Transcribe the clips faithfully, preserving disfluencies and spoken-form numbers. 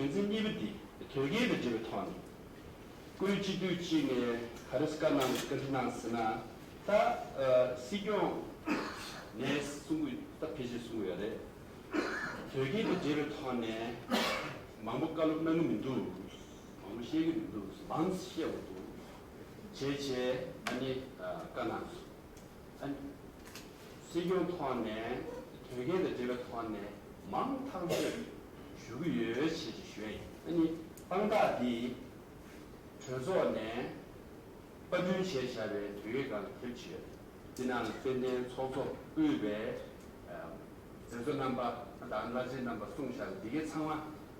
དོན་ཚན་གཉིས་པ་འདི་དོལ་རྒྱལ་དང་འབྲེལ་བའི་ཐོག་ནས་བཀུར་འོས་སྤྱི་འཐུས་གཅིག་ནས་ག་རེ་བཀའ་གནང་བཀའ་འདྲི་གནང་ཟེར་ན། ད་ཨ་སྲིད་སྐྱོང་ནས་གསུང་གི་ད་ཕལ་ཆེར་གསུང་གི་ཡོད་རེད། དོལ་རྒྱལ་དང་འབྲེལ་བའི་ཐོག་ནས་མང་པོ་བཀའ་སློབ་གནང་གི་མི་འདུག་མང་པོ་བཤད་ཀྱི་མི་འདུག་མང་ཙམ་བཤད་དགོས་འདུག་བྱས་བྱས་ཨ་ནི་ཨ་བཀའ་གནང་སོང་། ཨ་ནི་སྲིད་སྐྱོང་ཐོག་ནས་དོལ་རྒྱལ་དང་འབྲེལ་བའི་ཐོག་ནས་མང་ཐག་ཆོད་ཞུ་གི་ཡོད་ཅེས་ཅིག་ཞུ་ཡ་ཡིན། ཨ་ནི་དཔང་རྟགས་འདི་གྲོས་ཚོགས་ནས་པར་སྐྲུན་བྱས་བཞག་པའི་དོལ་རྒྱལ་སྒང་ལ་ཕེབས་ཀྱི་ཡོད། འདི་ནང་ལ་དཔལ་ལྡན་ཚོགས་གཙོ་དབུས་པའི་ཨ་མཛད་གཙོ་རྣམ་པ་དང་བླ་ཆེན་རྣམ་པ་གསུངས་བཞག་པ་འདི་གའི་ཚང་མ་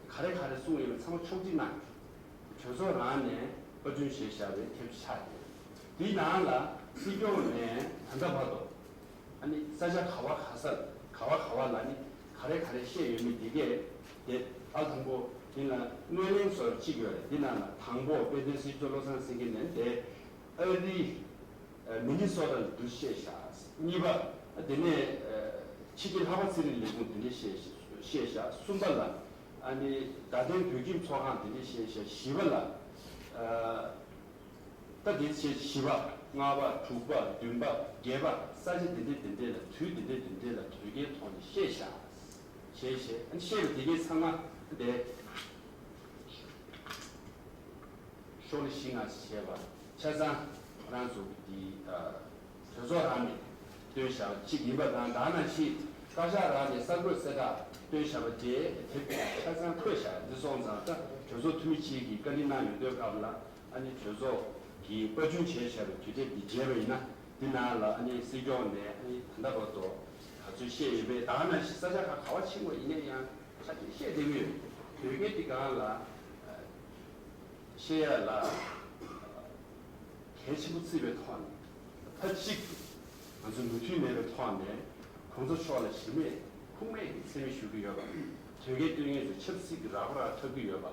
ག་རེ་ག་རེ་གསུངས་ཡོད་པ་ཚང་མ་ཕྱོགས་སྒྲིག་གནང་། གྲོས་ཚོགས་རང་ནས་པར་སྐྲུན་བྱས་བཞག་པའི་དེབ་ཆགས་ཡོད། དེའི་ནང་ལ་སྲིད་སྐྱོང་ནས་ད་ལྟ་བར་དུ་ཨ་ནི་ས་ཆ་ག་བ་ག་ས་ག་བ་ག་བ་ལ་ནི་ག་རེ་ག་རེ་བཤད་ཡོད་མེད་འདི་གས་དེ་ཨ་དང་པོ་དེ་ལ་སྣེ་ལེན་བཟོ་གཅིག་ཡོད་རེད། དེ་ནང་ལ་དང་པོ་དཔལ་ལྡན་སྲིད་སྐྱོང་བློ་བཟང་སེང་གེ་ནས་དེ་ཨ་རི་མི་ནི་སོ་ཊ་ལ་འདུ་བཤད་བཞག་གཉིས་པ་དེ་ནས་ཕྱི་རྒྱལ་ལྷག་པར་ཚན་རིག་ལས་ཁུངས་དེ་འདྲས་བཤད་བཤད་བཞག་གསུམ་པ་ལ་ཨ་ནི་རྡ་སྟེང་བོད་ཁྱིམ་ཚོགས་ཁང་དེ་འདྲས་བཤད་བཞག་བཞི་པ་ལ་ཨ་ད་དེ་བྱས་བཞི་པ་ལྔ་པ་དྲུག་པ་བདུན་པ་བརྒྱད་པ་ས་ཆ་དེ་འདྲས་དེ་འདྲས་ལ་དུས་དེ་འདྲས་དེ་འདྲས་ལ་དོལ་རྒྱལ་ཐོག་ནས་བཤད་བཞག་བྱས་བྱས་ཨ་ནི་བཤད་པ་དེ་གའི་ཚང་མ་དེ། ཤོག་ལྷེ་བཞི་ལྔ་ཞེས་བྱས་པ་ཆ་ཚང་ཁོ་རང་ཚོ་གི་དེ་གྲོས་ཚོགས་རང་ནས་བཏོན་བཞག་པ་གཅིག་ཡིན་པ་དང་། ད་ནང་བཞིན་བཀའ་ཤག་རང་ནས་གསར་འགོད་གསལ་བསྒྲགས་བཏོན་བཞག་པ་དེ་དེབ་ཆ་ཚང་འཁོད་བཞག་འདི་སོང་ཙང་ད་གྲོས་ཚོགས་འཐུས་མི་གཅིག་གིས་བཀའ་འདྲི་གནང་ཡོང་དུས་སྐབས་ལ་ཨ་ནི་གྲོས་ཚོགས་ཀྱིས་པར་སྐྲུན་བྱས་བཞག་པའི་དུས་དེབ་འདི་མཇལ་བ་ཡིན་ན། འདི་ནང་ལ་ཨ་ནི་སྲིད་སྐྱོང་ནས་ཨ་ནི་ད་ལྟ་བར་དུ་ག་ཚོད་བཤད་ཡོད་པས། ད་ནང་བཞིན་ས་ཆ་ཁག་ག་བ་ཕྱིན་པ་ཡིན་ན་ཡང་ཆ་རྐྱེན་བཤད་བསྡད་ཀྱི་ཡོད། དོལ་རྒྱལ་འདི་སྒང་ལ་བཤད་ཡ་ལ་གལ་ཆེན་པོ་བརྩིས་པའི་ཐོག་ནས་མཐའ་གཅིག་ཏུ་ང་ཚོ་མོས་མཐུན་མེད་པའི་ཐོག་ནས་གོང་ས་མཆོག་ལ་གཞི་མེད་ཁུངས་མེད་ཀྱི་མཚན་སྨད་ཞུ་གི་ཡོད་པ། དོལ་རྒྱལ་དོན་གཉེར་ཚོ་ཆབ་སྲིད་ཀྱི་ར་བ་ར་འཁྲབ་ཀྱི་ཡོད་པ།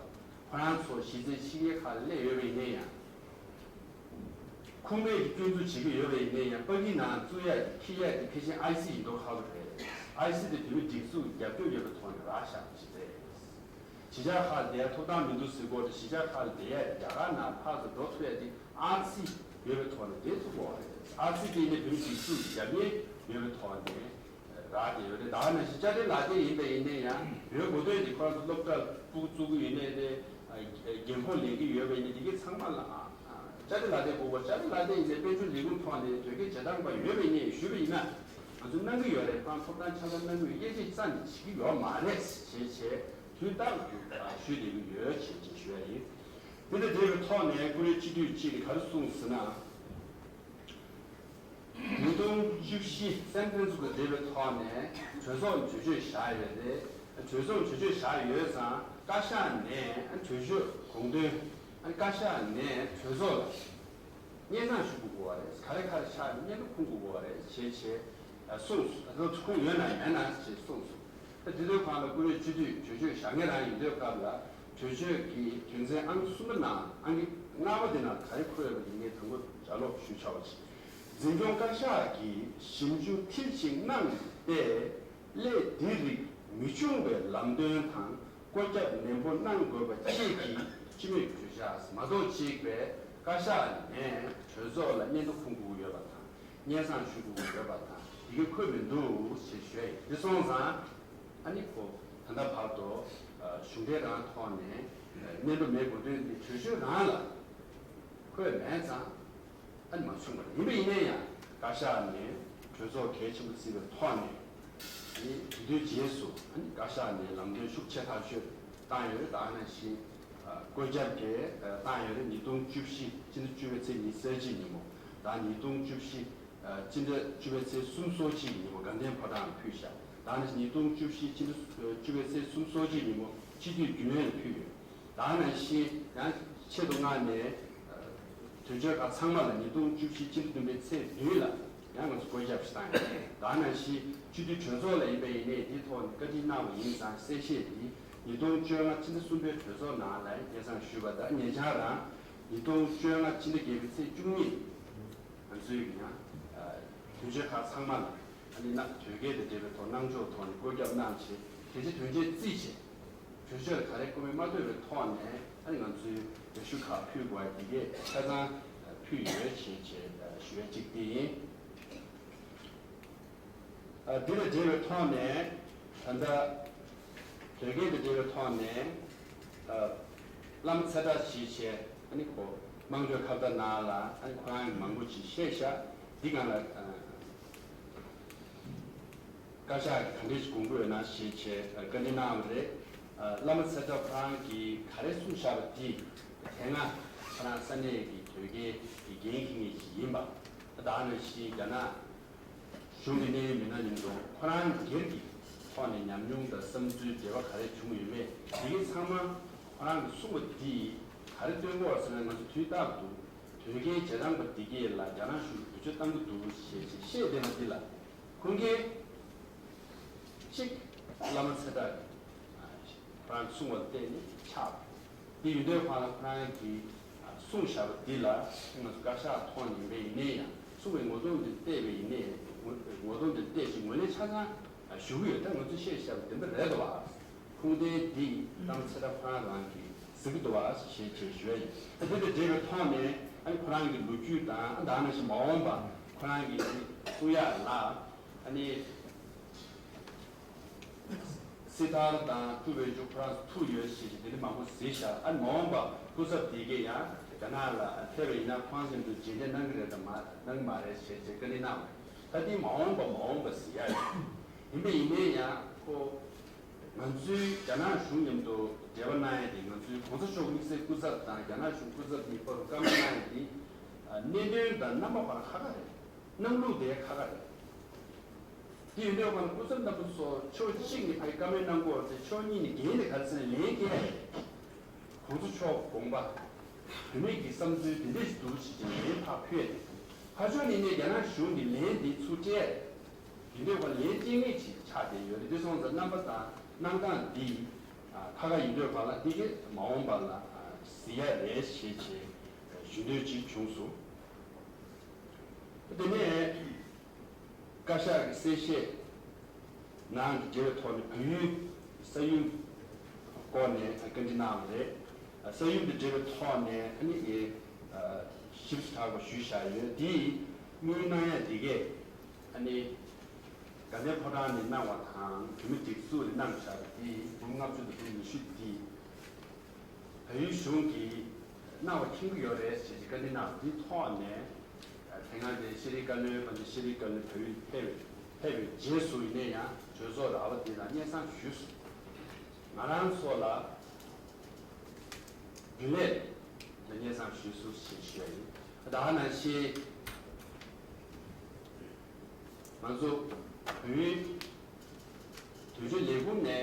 ཁོ་རང་ཚོ་གཞི་རྩའི་ཕྱི་རྒྱལ་ཁག་ལ་སླེབས་ཡོད་པ་ཡིན་ན་ཡང་། ཁུངས་མེད་ཀྱི་སྐྱོན་འཛུགས་བྱེད་ཀྱི་ཡོད་པ་ཡིན་ན་ཡང་། པ་ཀི་ནང་བཙུགས་ཡག་གི་འཁྱེར་ཡག་གི་ཕལ་ཆེར་ཨའི་སི་ཡིན་མདོག་ཁ་པོ་རེད། ཨའི་སི་དེ་བོད་མི་སྒྲིག་འཛུགས་རྒྱབ་སྐྱོར་ཡོད་པའི་ཐོག་ནས་རག་བཞག་པ་ཞིག་རེད། གཞིས་ཆགས་ཁག་ལ་བསྡད་ཡག་ཐོབ་ཐང་མི་འདུག་ཟེར་གོ་རེད། གཞིས་ཆགས་ཁག་ལ་བསྡད་ཡག་རྒྱ་གར་ནང་ཕར་ཚུར་འགྲོ་ཐུབ་ཡག་དེ་ཨའི་སི་ཡོད་པའི་ཐོག་ནས་བསྡད་ཐུབ་དགོས་པ་རེད། ཨའི་སི་དེ་ནི་བོད་མི་སྒྲིག་འཛུགས་རྒྱབ་གཉེར་ཡོད་པའི་ཐོག་ནས་རག་བསྡད་ཡོད་རེད། ད་ནང་བཞིན་དཔྱ་ཁྲལ་ལག་དེབ་ཡིན་པ་ཡིན་ན་ཡང་། བོད་གོ་སྟོན་དེ་ཁོ་རང་ཚོ་སློབ་གྲྭ་ཕྲུ་གུ་བཙུགས་ཀྱི་ཡོད་ནའི་རེད། རྒན་འཁོགས་ལེན་གྱི་ཡོད་པ་ཡིན་ན། དེ་གའི་ཚང་མ་ལ་ཨ་ཨ་དཔྱ་ཁྲལ་ལག་དེབ་དགོས་པ། དཔྱ་ཁྲལ་ལག་དེབ་ཡིན་ནའི་དཔལ་འབྱོར་ལས་ཁུངས་ཐོག་ནས་དོལ་རྒྱལ་བྱེད་སྟངས་པ་ཡོད་པ་ཡིན་ནའི་ཞུས་པ་ཡིན་ན། ང་ཚོ་གནང་གི་ཡོད་རེད། ཁོ་རང་ཐོབ་ཐང་ཆ་ཚང་གནང་གི་ཡོད། དབྱེ་འབྱེད་རྩ་ནས་བྱེད་ཀྱི་ཡོད་མ་རེད་ཞེས་བྱས་དུས་རྟག་ཏུ་ཞུས་བསྡད་ཀྱི་ཡོད་ཅེས་ཅེས་ཞུ་ཡ་ཡིན། དེ་དང་འབྲེལ་བའི་ཐོག་ནས་བཀུར་འོས་སྤྱི་འཐུས་གཅིག་གིས་ག་རེ་གསུངས་ཟེར་ན། ཉིས་སྟོང་བཅུ་བཞི་སེམས་ཕན་ཚོགས་ཀྱི་འབྲེལ་བའི་ཐོག་ནས་གྲོས་ཚོགས་ནས་གྲོས་ཆོད་བཞག་ཡོད་རེད། གྲོས་ཚོགས་ནས་གྲོས་ཆོད་བཞག་ཡོད་ཙང་བཀའ་ཤག་ནས་གྲོས་ཆོད་དགོངས་དོན་བཀའ་ཤག་ནས་གྲོས་ཚོགས་ལ་སྙན་སེང་ཞུ་དགོས་པ་རེད། ག་རེ་ག་རེ་ཆགས་ཡོད་སྙན་ཐོ་ཁུངས་དགོས་པ་རེད་ཞེས་བྱས་གསུངས་སོང་། ཁུངས་ཡོད་ན་མེད་ན་ཞེས་གསུངས་སོང་། ད་དེ་དུས་སྒང་ལ་བཀུར་འོས་སྤྱི་འཐུས་གྲོས་ཆོད་བཞག་མཁན་རང་ཡིན་དུས་སྐབས་ལ་གྲོས་ཆོད་ཀྱི་དོན་ཚན་ཨང་གསུམ་པ་ནང་ཨང་ཀི་ལྔ་པ་དེ་ནང་ག་རེ་འཁོད་ཡོད་པ་དེ་ངས་དང་པོ་ལྗགས་ཀློག་ཞུས་ཆོག་པ་བྱེད། འཛིན་སྐྱོང་བཀའ་ཤག་གིས་ཞིབ་འཇུག་མཐིལ་ཕྱིན་གནང་སྟེ། སླད་འདི་རིགས་མི་འབྱུང་བའི་ལམ་སྟོན་དང་བཀོད་ཁྱབ་ནན་པོ་གནང་དགོས་པ་བཅས་ཀྱི་སྤྱི་མོས་གྲོས་འཆར་མ་གཏོགས་གཅིག་པའི་བཀའ་ཤག་ནས་གྲོས་ཚོགས་ལ་སྙན་ཐོ་ཁུངས་དགོས་ཡོད་པ་དང་། སྙན་སེང་ཞུ་དགོས་ཡོད་པ་དང་། དེ་གའི་འཁོད་མི་འདུག་ཅེས་ཞུ་ཡ་ཡིན། དེ་སོང་ཙང་ཨ་ནི་ཁོ་ད་ལྟ་བར་དུ་གཞུང་འབྲེལ་རང་ཐོག་ནས་སྙན་ཐོ་མེད་དགོས་དོན་དེ་གྲོས་ཆོད་རང་ལ་འཁོད་མེད་ཙང་ཨ་ནི་མ་བྱུང་བ་རེད། ཡིན་པ་ཡིན་ན་ཡང་བཀའ་ཤག་ནས་གྲོས་ཚོགས་གལ་ཆེན་པོ་བརྩིས་པའི་ཐོག་ནས་ཨ་ནི་དེ་དུས་རྗེས་སུ་ཨ་ནི་བཀའ་ཤག་ནས་ལམ་སྟོན་ཤུགས་ཆེ་ཐག་ཆོད་བཏང་ཡོད་རེད། ད་ནང་བཞིན་བཀོད་ཁྱབ་དེ་བཏང་ཡོད་རེད། ཉིས་སྟོང་བཅུ་བཞི་སྤྱི་ཟླ་བཅུ་པའི་ཚེས་ཉི་ཤུ་རྩ་གཅིག་ཉིན་མོ་དང་། ཉིས་སྟོང་བཅུ་བཞི་སྤྱི་ཟླ་བཅུ་པའི་ཚེས་སུམ་ཅུ་སོ་གཅིག་ཉིན་མོ་དགའ་ལྡན་ཕོ་བྲང་ལ་ཕུལ་བཞག་ད་ནི་ཉིས་སྟོང་བཅུ་བཞི་སྤྱི་ཟླ་བཅུ་པའི་ཚེས་སུམ་ཅུ་སོ་གཅིག་ཉིན་མོ་སྤྱི་འཐུས་རྒྱུན་ལས་ལ་ཕུལ་ཡོད། ད་ནང་བཞིན་ཡང་ཆེད་དུ་མངགས་ནས་དོན་གཅོད་ཁག་ཚང་མ་ལ་ཉིས་སྟོང་བཅུ་བཞི་སྤྱི་ཟླ་བདུན་པའི་ཚེས་བདུན་ལ་ཡང་ང་ཚོ་བཀོད་ཁྱབ་ཞིག་བཏང་ཡོད། ད་ནང་བཞིན་སྤྱི་འཐུས་གྲོས་ཚོགས་ལ་ཡིན་པ་ཡིན་ནའི་འདིའི་ཐོག་ནས་བཀའ་འདྲི་གནང་བ་ཡིན་ཙང་གསལ་བཤད་འདི་ཉིས་སྟོང་བཅོ་ལྔ་སྤྱི་ཟླ་གསུམ་པའི་གྲོས་ཚོགས་ནང་ལ་སྙན་སེང་ཞུས་པ་དང་། ཉེ་ཆར་རང་ཉིས་སྟོང་བཅོ་ལྔ་སྤྱི་ཟླ་བརྒྱད་པའི་ཚེས་བཅུ་གཉིས་ང་ཚོས་ཀྱི་ཡང་དོན་གཅོད་ཁག་ཚང་མ་ལ་ཨ་ནི་ན་དོལ་རྒྱལ་དང་འབྲེལ་བའི་ཐོག་གནང་ཕྱོགས་ཐོག་ནས་བཀོད་ཁྱབ་གནང་བྱས། གལ་ཆེ་དོན་ཆེན་བརྩིས་བྱས། གྲོས་ཆོད་ག་རེ་བཀོད་མིན་མ་ལྟོས་པའི་ཐོག་ནས་ཨ་ནི་ང་ཚོའི་འོས་ཤོག་ཁག་ཕུལ་དགོས་པ་འདི་གས་ཆ་ཚང་ཕུལ་ཡོད་ཞེས་བྱས་ཞུ་ཡ་གཅིག་དེ་ཡིན། འདི་ལ་འབྲེལ་བའི་ཐོག་ནས་ད་ལྟ་དོལ་རྒྱལ་དང་འབྲེལ་བའི་ཐོག་ནས་བླ་མ་ཚེ་བཀྲ་ཞེས་བྱས་ཨ་ནི་ཁོ་དམངས་ཁྲོད་ཁ་བརྡ་ནང་ལ་ཨ་ནི་ཁོ་རང་གིས་མང་པོ་ཅིག་བཤད་ཤག་འདི་སྒང་ལ། བཀའ་ཤག་གིས་ག་འདྲས་ཞིག་དགོངས་ཀྱི་ཡོད་ན་ཞེས་བྱས་བཀའ་འདྲི་གནང་བ་རེད། བླ་མ་ཚེ་བཀྲ་ཁོ་རང་གིས་ག་རེ་གསུངས་བཞག་པ་དེ་དེ་སྔ་ཁོ་རང་ས་གནས་ཀྱི་དོལ་རྒྱལ་གྱི་འགན་འཁྱེར་མཁན་ཞིག་ཡིན་པ། ད་ནང་བཞིན་རྒྱ་ནག་གཞུང་གི་གནད་ཡོད་མི་སྣ་མཉམ་དུ་ཁོ་རང་སྒེར་གྱི་ཐོག་ནས་ཉམས་མྱོང་དང་བསམ་ཚུལ་འབྲེལ་བ་ག་རེ་བྱུང་ཡོད་མེད་དེ་གའི་ཚང་མ་ཁོ་རང་གིས་གསུངས་པ་དེ་ག་རེ་སྟོན་གྱི་ཡོད་ཟེར་ན། ང་ཚོ་དུས་རྟག་ཏུ་དོལ་རྒྱལ་རྗེས་འབྲང་པ་འདི་གས་ལ་རྒྱ་ནག་གཞུང་གིས་བེད་སྤྱོད་བཏང་གི་འདུག་ཞེས་བཤད་བསྡད་པ་འདི་ལ། ཁུངས་སྐྱེལ། གཅིག་བླ་མ་ཚེ་བཀྲ་ཁོ་རང་གསུངས་པ་བལྟས་ནས་ཆགས། འདི་ཡིན་དུས་སྒང་ལ་ཁོ་རང་གིས་གསུངས་བཞག་པ་འདི་ལ་ང་ཚོ་བཀའ་ཤག་ཐོག་ནས་ཡིན་པ་ཡིན་ནའི་ཡང་གསུངས་པའི་ངོ་གདོང་འདི་བལྟས་པ་ཡིན་ནའི་ངོ་གདོང་འདི་བལྟས་ཤིང་ངོས་ལེན་ཆ་ཚང་ཞུ་གི་ཡོད། ད་ང་ཚོས་བཤད་བཞག་པ་བདེན་པ་རེད་དོ་བ། ཁུངས་ལྡན་འདི་བླ་མ་ཚེ་བཀྲ་ཁོ་རང་རང་གིས་གཟིགས་ཀྱི་འདུག་བ་ཞེས་བྱས་ཞུ་ཡ་ཡིན། ད་འདི་དང་འབྲེལ་བའི་ཐོག་ནས་ཨ་ནི་ཁོ་རང་གི་ལོ་རྒྱུས་དང་ཨ་ད་ནང་བཞིན་མ་འོངས་པ་ཁོ་རང་གིས་གསུང་ཡ་ལ་ཨ་ནི། སི་ཐར་དང་སྤྲུལ་པའི་མཇུག་ཁོ་རང་ཚོ་ཐུག་ཡོད་ཞེས་ཀྱི་འདི་འདྲ་མང་པོ་གཟིགས་ཤག་ཨ་ནི་མ་འོངས་པ་སྐུ་ཚབ་དེ་གས་ཡང་རྒྱ་ནག་ལ་ཕེབས་པ་ཡིན་ན་ཁོང་ཚོ་འདི་རྗེས་འདེད་གནང་གི་རེད་དམ་མ་གནང་གི་མ་རེད་ཞེས་བྱས་བཀའ་འདྲི་གནང་བ་རེད། ད་འདི་མ་འོངས་པ་མ་འོངས་པ་ཟེར་ཡ་ཡིན། ཡིན་པ་ཡིན་ནའི་ཡང་ཁོ་ང་ཚོའི་རྒྱ་ནག་གཞུང་མཉམ་དུ་འབྲེལ་བ་གནང་ཡ་དེ་ང་ཚོའི་གོང་ས་མཆོག་དམིགས་བསལ་སྐུ་ཚབ་དང་རྒྱ་ནག་གཞུང་སྐུ་ཚབ་གཉིས་བར་དུ་བཀའ་མོལ་གནང་ཡ་དེ་གནད་དོན་དང་རྣམ་པ་བར་ཁ་ཁ་རེད། གནང་ལུགས་དེ་ཁ་ཁ་རེད། དེ་ཡིན་དུས་སྒང་སྐུ་ཚབ་རྣམ་པ་ཚོ་ཕྱོགས་གཅིག་ནས་ཕ་གི་བཀའ་མོལ་གནང་དགོས་ཚེ་ཕྱོགས་གཉིས་ནས་འགན་དེ་ག་རེ་ཟེར་ན་ལན་སྐྱེལ་ཡ་རེད། གོང་ས་མཆོག་དགོངས་པ། བོད་མི་གི་བསམ་ཚུལ་དེ་འདྲ་ཞིག་འདུག་ཞེས་ཀྱི་ལན་ཕར་ཕུལ་ཡ་རེད། ཕར་ཕྱོགས་ནས་ནས་རྒྱ་ནག་གཞུང་གི་ལན་དེ་ཚུར་སྤྲད་ཡ་རེད། ཡིན་དུས་སྒང་ལན་སྤྲད་མཁན་ཅིག་ཆགས་བསྡད་ཡོད་རེད། དེ་སོང་ཙང་རྣམ་པ་དང་གནང་སྟངས་འདི་ཁ་ཁ་ཡིན་དུས་སྒང་ལ་འདི་གི་མ་འོངས་པ་ལ་གཟིགས་ཡ་རེད་ཞེས་བྱས་ཞུ་འདོད་ཅིག་བྱུང་སོང་། དེ་ནས་བཀའ་ཤག་གི་གསལ་བཤད་ནང་གི་འབྲེལ་བའི་ཐོག་ནས་བལ་ཡུལ་ས་ཡུལ་སྐོར་ནས་བཀའ་འདྲི་གནང་བ་རེད། ས་ཡུལ་དང་འབྲེལ་བའི་ཐོག་ནས་ཨ་ནི་ཞིབ་ཚགས་པ་ཞུས་བཞག་ཡོད། དེ་དངུལ་གནང་ཡ་དེ་གས་ཨ་ནི་དགའ་ལྡན་ཕོ་བྲང་ནས་གནང་བ་དང་བོད་མི་སྒྲིག་འཛུགས་ནས་གནང་བཞག་པ་དེ་འབུམ་ལྔ་བཅུ་དང་འབུམ་ཉི་ཤུ་དེ། བལ་ཡུལ་གཞུང་གིས་གནང་བ་མཁྱེན་གྱི་ཡོད་རེད་ཅེས་ཀྱི་བཀའ་འདྲི་གནང་བ་དེའི་ཐོག་ནས། དེ་སྔ་དེ་ཤེས་རིག་བཀའ་བློན་དཔལ་ལྡན་ཤེས་རིག་བཀའ་བློན་བལ་ཡུལ་ཕེབས་ཕེབས་པའི་རྗེས་སུ་ཡིན་ནའི་ཡང་གྲོས་ཚོགས་ར་བ་དེ་ལ་སྙན་སེང་ཞུས་སོང་། ང་རང་ཚོ་ལ་རྒྱུན་ལས་ལ་སྙན་སེང་ཞུས་སོང་ཞེས་ཞུ་ཡ་ཡིན། ད་ག་ནང་བཞིན། ང་ཚོ་བོད་ཡུལ་དོན་གཅོད་ལས་ཁུངས་ནས་